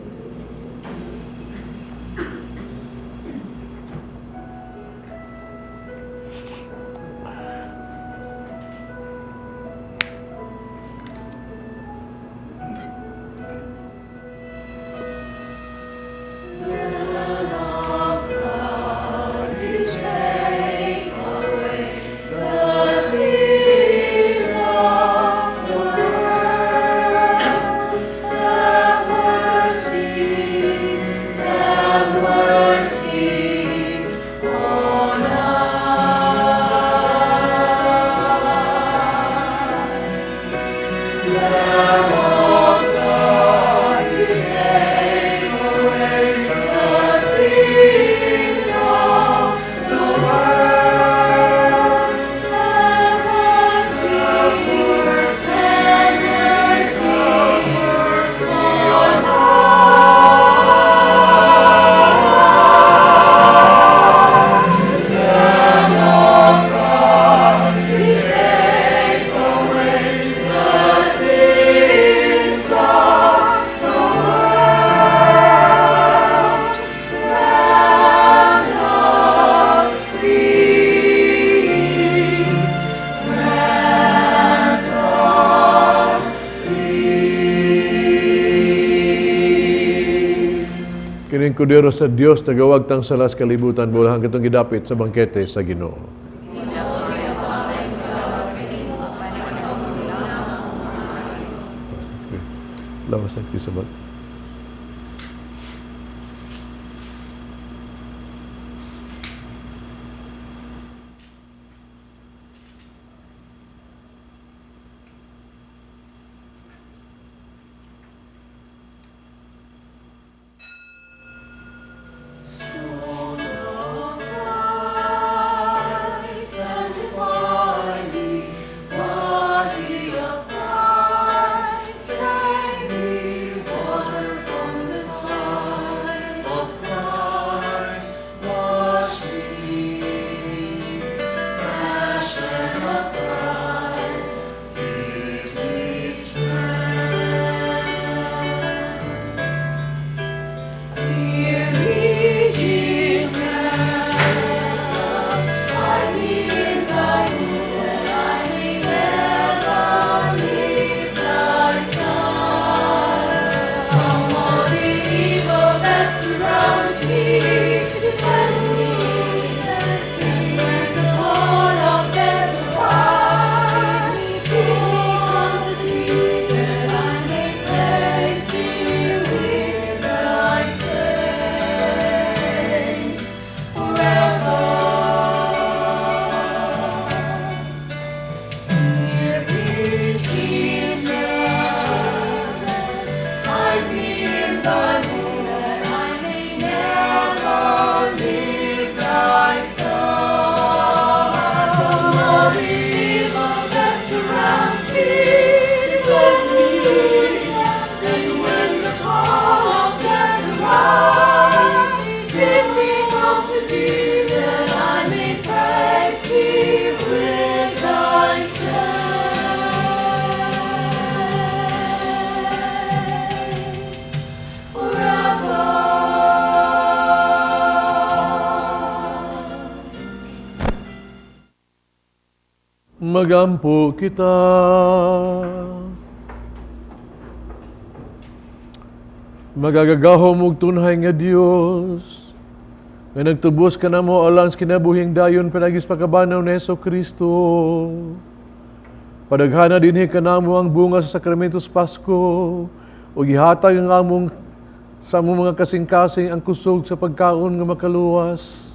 Kordero sa Dios nagawagtang salas kalibutan, bulahan katong gidapit sa bangkete sa Ginoo. Lawas ang kisabat. Sanctify me, body of Christ, save me, water from the side of Christ, wash me, passion of Christ, give me strength. Hear me, Jesus, I need thy wounds that I may never leave thy side. From all the evil that surrounds me, defend me, and when the call of death arrives, bid me come to thee, that I may praise thee with thy saints forever. Hear me, Jesus, hide me in thy wounds, that I may never leave thy side. From all the evil that surrounds me, defend me, and when the call of death arrives, bid me come to thee, that I may praise thee with thy saints forever. Magampo kita. Magagagahom ug tunhay nga Dios, nga nagtubos kanamo alang sa kinabuhing dayon pinaagi sa pagkabanaw ni Hesus Kristo. Padaghana dinhi kanamo ang bunga sa sakramento sa Pasko, ug gihatag ang among sa among mga kasing-kasing ang kusog sa pagkaon nga makaluwas.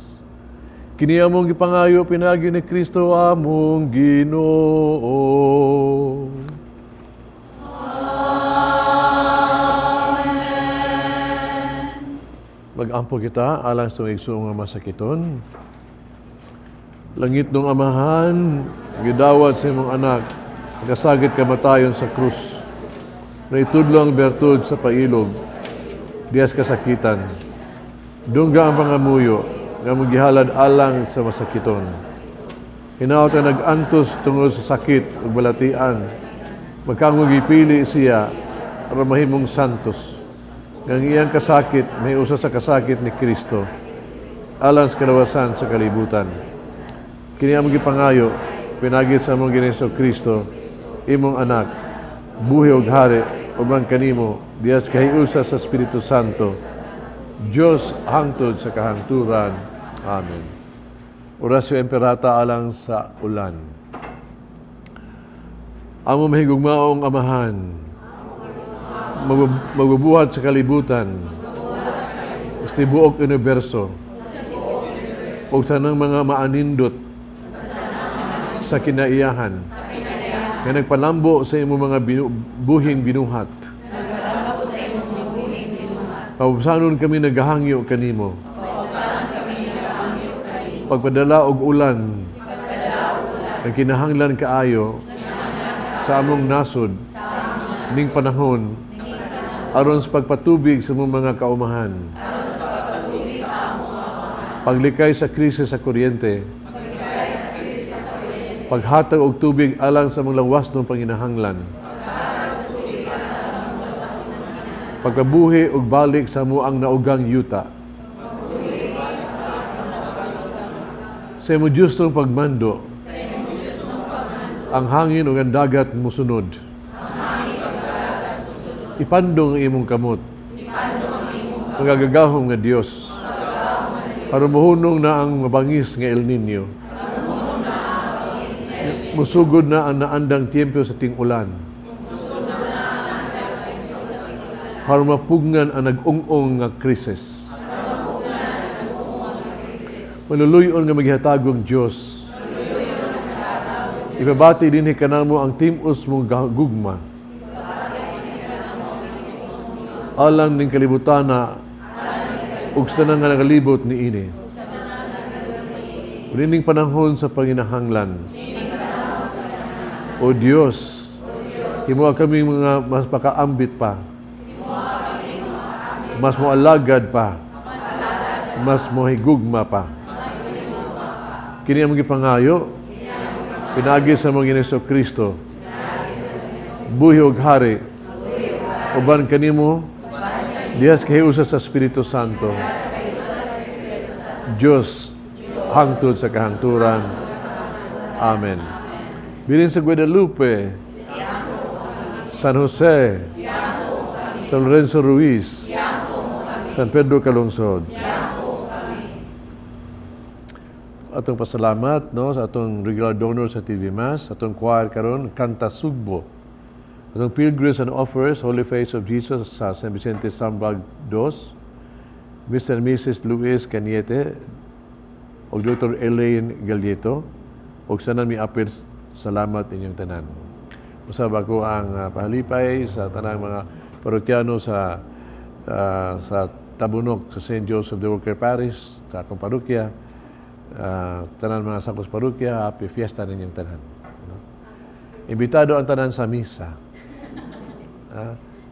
Kini among gipangayo pinaagi ni Kristo among Ginoo. Amen. Mag-ampo kita alang sa igsoong nga masakiton. Langit nung Amahan, gidawat sa imong anak, nagkasagit kamatayon sa krus. Naitudlo ang bertud sa pailog, dias kasakitan. Dungga ang pangamuyo, nga magihalad alang sa masakiton. Hinaot ang nag-antos tungod sa sakit ug balatian. Magkangog gipili siya aron mahimong santos. Nga ang iyang kasakit may usa sa kasakit ni Kristo alang sa kalawasan sa kalibutan. Kini among gipangayo pinaagi sa among Ginoong Hesus Kristo, imong anak, buhi og hari uban kanimo dias kahiusa sa Espiritu Santo, Dios hangtod sa kahangturan. Amen. Orasyo Imperata alang sa ulan. Amo mahigugmaong Amahan, magbubuhat sa kalibutan, sa tibuok universo, ug tanang mga maanindot sa kinaiyahan, nga nagpalambo sa imong mga buhing binuhat. Paubsanon kami nagahangyo kanimo. Pagpadala og ulan, ang kinahanglan kaayo sa among nasod ning panahon aron sa pagpatubig sa among mga kaumahan. Paglikay sa krisis sa kuryente. Paghatag og tubig alang sa among lawas ng panginahanglan. Pagkabuhi og balik sa amoang naugang yuta. Sa imong justong pagmando, ang hangin ug ang dagat musunod. Ipandong ang imong kamot. Magagagahom nga Dios. Aron mohunong na ang mabangis nga El Nino. Musugod na ang naandang tiyempo sa ting-ulan. Aron mapugngan ang nag-ung-ong nga krisis. Maluluyon nga maghihatagong Dios. Ipabati dinhi kanamo ang tim-os mong gugma. Alang ning kalibutana ug sa tanan nga nagalibot niini. Niining panahon sa panginahanglan. O Dios, himoa kami mga mas makaambit pa, mas moalagad pa, mas mohigugma pa. Kini ang gipangayo, pinaagi sa among Ginoong Kristo, buhi og hari, uban kanimo, diha sa kahiusa sa Espiritu Santo, Diyos, hangtod sa kahangturan. Amen. Bilin sa Guadalupe, San Jose, San Lorenzo Ruiz, San Pedro Calungsod. Atong pasalamat, no, sa atong regular donor sa TV Mass, atong choir karon Kanta Sugbo. Atong pilgrims and offers, Holy Face of Jesus sa San Vicente Sambag 2, Mr. and Mrs. Luis Cañete ug Dr. Elaine Galieto ug sa mi apil, salamat inyong tanan. Usab ako ang pahalipay sa tanang mga parokyano sa Tabunok sa St. Joseph the Worker Parish, sa akong parokya, tanan mga sakos parokya, happy fiesta ninyong tanan. No? Imbitado ang tanan sa misa.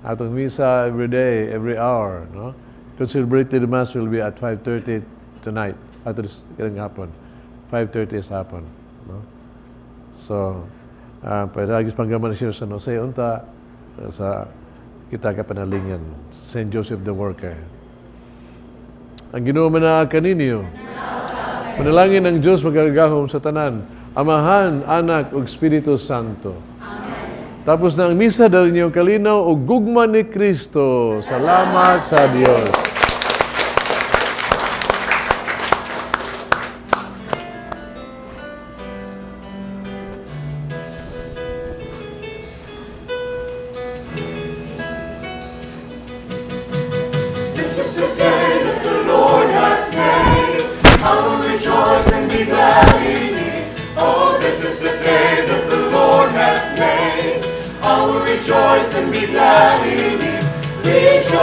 Atong misa every day, every hour. No? Concelebrated Mass will be at 5:30 tonight. Ato karong hapon. 5:30 sa hapon. No? So, pwede panggaman siya sa San Jose, unta sa kita kapanalingan, St. Joseph the Worker. Ang Ginoo manaa kaninyo. Manalangin ang Diyos magagahom sa tanan, Amahan, Anak, ug Espiritu Santo. Amen. Tapos na ang misa, dali niyo kalinaw ug gugma ni Kristo. Salamat sa Dios. This is the day that the Lord has made. I will rejoice and be glad in it. Oh, this is the day that the Lord has made. I will rejoice and be glad in it. Rejoice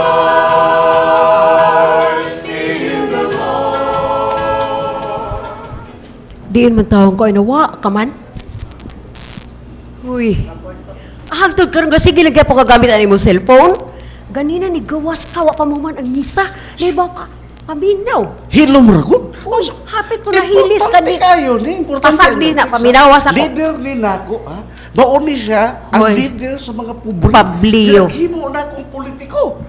in the Lord. Diin man taong ko ay nawa ka man. Uy. Hangtod karon ka sige lang gyapon ka gamit ani mo cellphone. Ganina ni gawas ka wa pa mo man ang misa. Libaw ka paminaw. Hilom ra gud. Uy, hapit ko nahilis ka Importante ni. kayo ni, importante. Pasag di na, paminawas ako. Leader ni nako, ha? Mao ni siya ang Hoy. leader sa mga pobre. Pabliyo. Himo na akong politiko.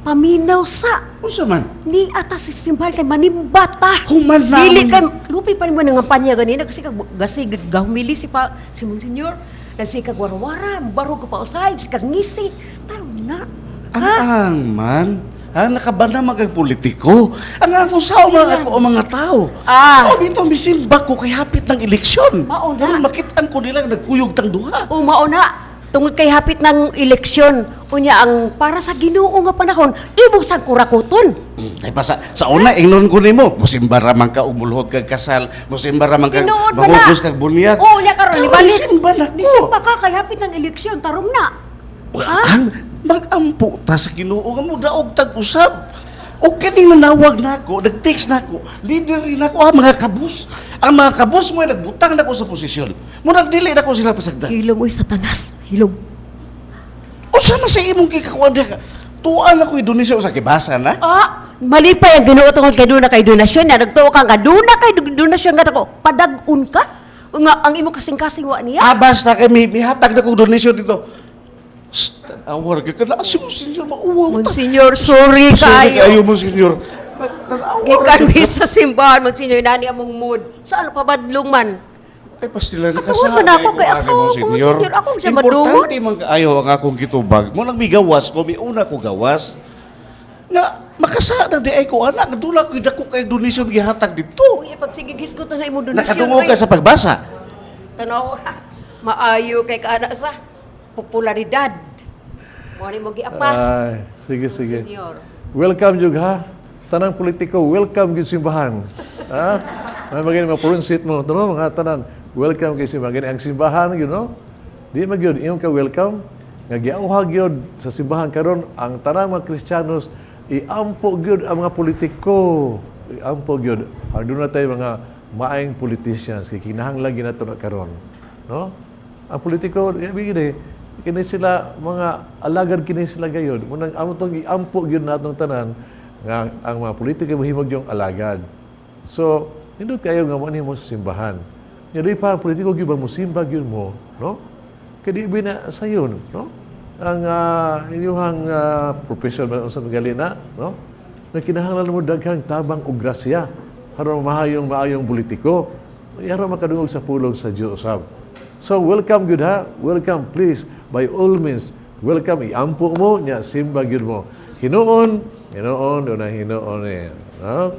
Paminaw sa Unsa man? ni ata si simbahan kay manimbata. Human na Dili man. kay lupi pa nimo nang kampanya ganina kasi kag gasi gahumili si pa si Monsignor. Nagsi kag warawara, baro ka pa usay, si kag ngisi. Tarong na. Ang Ha? ang man. Ha, nakabana magag politiko. Ang ang usaw man ako ang mga tao. Ah. O dito misimba ko kay hapit ng eleksyon. Mao na. Aron Makitaan ko nila nga nagkuyog tang duha. O mao na tungod kay hapit ng eleksyon, unya ang para sa Ginoo nga panahon, imo sang kurakoton. Ay pa sa una ingnon ko nimo, musimba ra man ka umulhot kag kasal, musimba ra man kag Tinuod ba na? mangugos kag bunyag. Oo, nya karon Karon ibalik. misimba na ko. Nisimba ka kay hapit ng eleksyon, tarong na. Well, ang magampo ta sa Ginoo nga modaog tag usab. O kining nanawag nako, nag-text nako, leader rin nako ang mga kabus. Ang mga kabus mo ay nagbutang nako sa posisyon. Mo nagdili nako sila pasagdan. Hilom oy Satanas, hilom. Usa man sa imong gikakuan diha ka. Tuan ako Indonesia usa kibasa na. Ah, malipay ang Ginoo tungod kay duna kay donasyon na nagtuo ka nga duna kay donasyon nga dako padag-un ka nga ang imo kasing-kasing wa niya. Ah, basta kay mihatag na kong donasyon dito. Awar ka kana si Monsignor mauwaw ta. Monsignor, sorry Sorry kaayo. kayo, Monsignor. Tan-awar Gikan ka. mi sa simbahan, Monsignor, nani among mood. Sa ano pabadlong man? Ay, pastila na Katuon man ako kay asawa ko, Monsignor. Ako siya madungon. Importante man kaayo ang akong gitubag. Mo nang migawas ko, miuna ko gawas. Nga, Makasa na di ay ko anak, dula ko dako kay donation gihatag dito. Uy, pagsigigis ko to na imong donasyon. Nakadungog ka sa pagbasa. Tanaw, maayo kay kaana sa popularidad. Mo ni mo giapas. Ay, sige, sige. Senyor. Welcome jug ha. Tanang politiko, welcome gyud simbahan. Ha? May mga mga purunsit mo, no, mga tanan, welcome kay simbahan. Gani ang simbahan gyud no. Di man gyud ingon ka welcome nga giauha gyud sa simbahan karon ang tanang mga Kristiyanos iampo gyud ang mga politiko. Iampo gyud. Aduna tay mga maayong politicians kay kinahanglan gyud nato na karon, no? Ang politiko, ibig gini, kini sila mga alagad kini sila gayod. Munang amo tong giampo gyud natong tanan nga ang mga politiko mahimog yung alagad. So, nindot kayo nga mo mo sa simbahan. Nya di pa ang politiko gyud ba mo simba gyud mo, no? Kay di ba na sayon, no? Ang inyuhang profession ba unsa gali na, no? Na kinahanglan mo daghang tabang og grasya aron mahayong maayong politiko. Aron makadungog sa pulong sa Dios usab. So welcome gyud ha. Welcome please by all means. Welcome, iampo mo nya simba gyud mo. Hinuon, hinuon do na hinuon eh. No?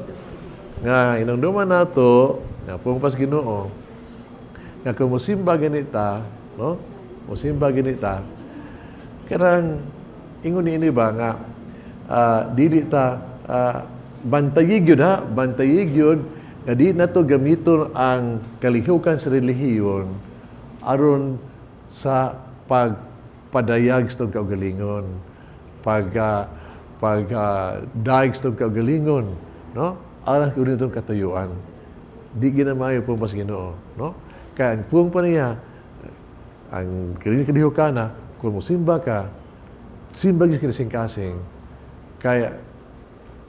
Nga inungduman nato nga pungpas Ginoo nga kung mosimba ganita, no? Mosimba ganita kanang ingon ni ini ba nga dili ta bantayi gyud ha, bantayi gyud nga di nato gamiton ang kalihukan sa relihiyon aron sa pagpadayag sa itong kaugalingon, pag daig sa itong kaugalingon, no? Alang kuno itong katuyuan. Di ginamayo po mas Ginoo, no? Kaya ang puwang pa niya, ang kalihukan na, kung mosimba ka, simba gyud kini kasing, kaya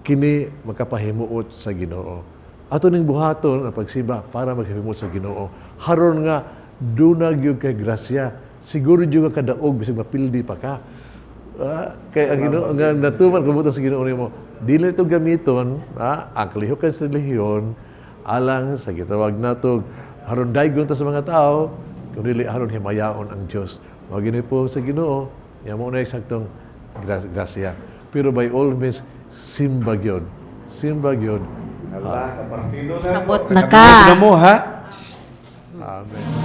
kini makapahimuot sa Ginoo. Ato ning buhaton ang pagsimba para makahimuot sa Ginoo. Haron nga duna gyud kay grasya. Siguro gyud ka kadaog bisag mapildi pa ka. Kay ang Ginoo nga natuman kabutang sa Ginoo nimo. Dili ito gamiton ang kalihukan sa relihiyon alang sa gitawag nato haron daygon ta sa mga tao kun dili haron himayaon ang Dios. Mao gini po sa Ginoo, nya mo na eksaktong grasya. Pero by all means simba gyud. Simba gyud. Ala, kapartido na. Sabot na ka. Na mo, ha? Amen.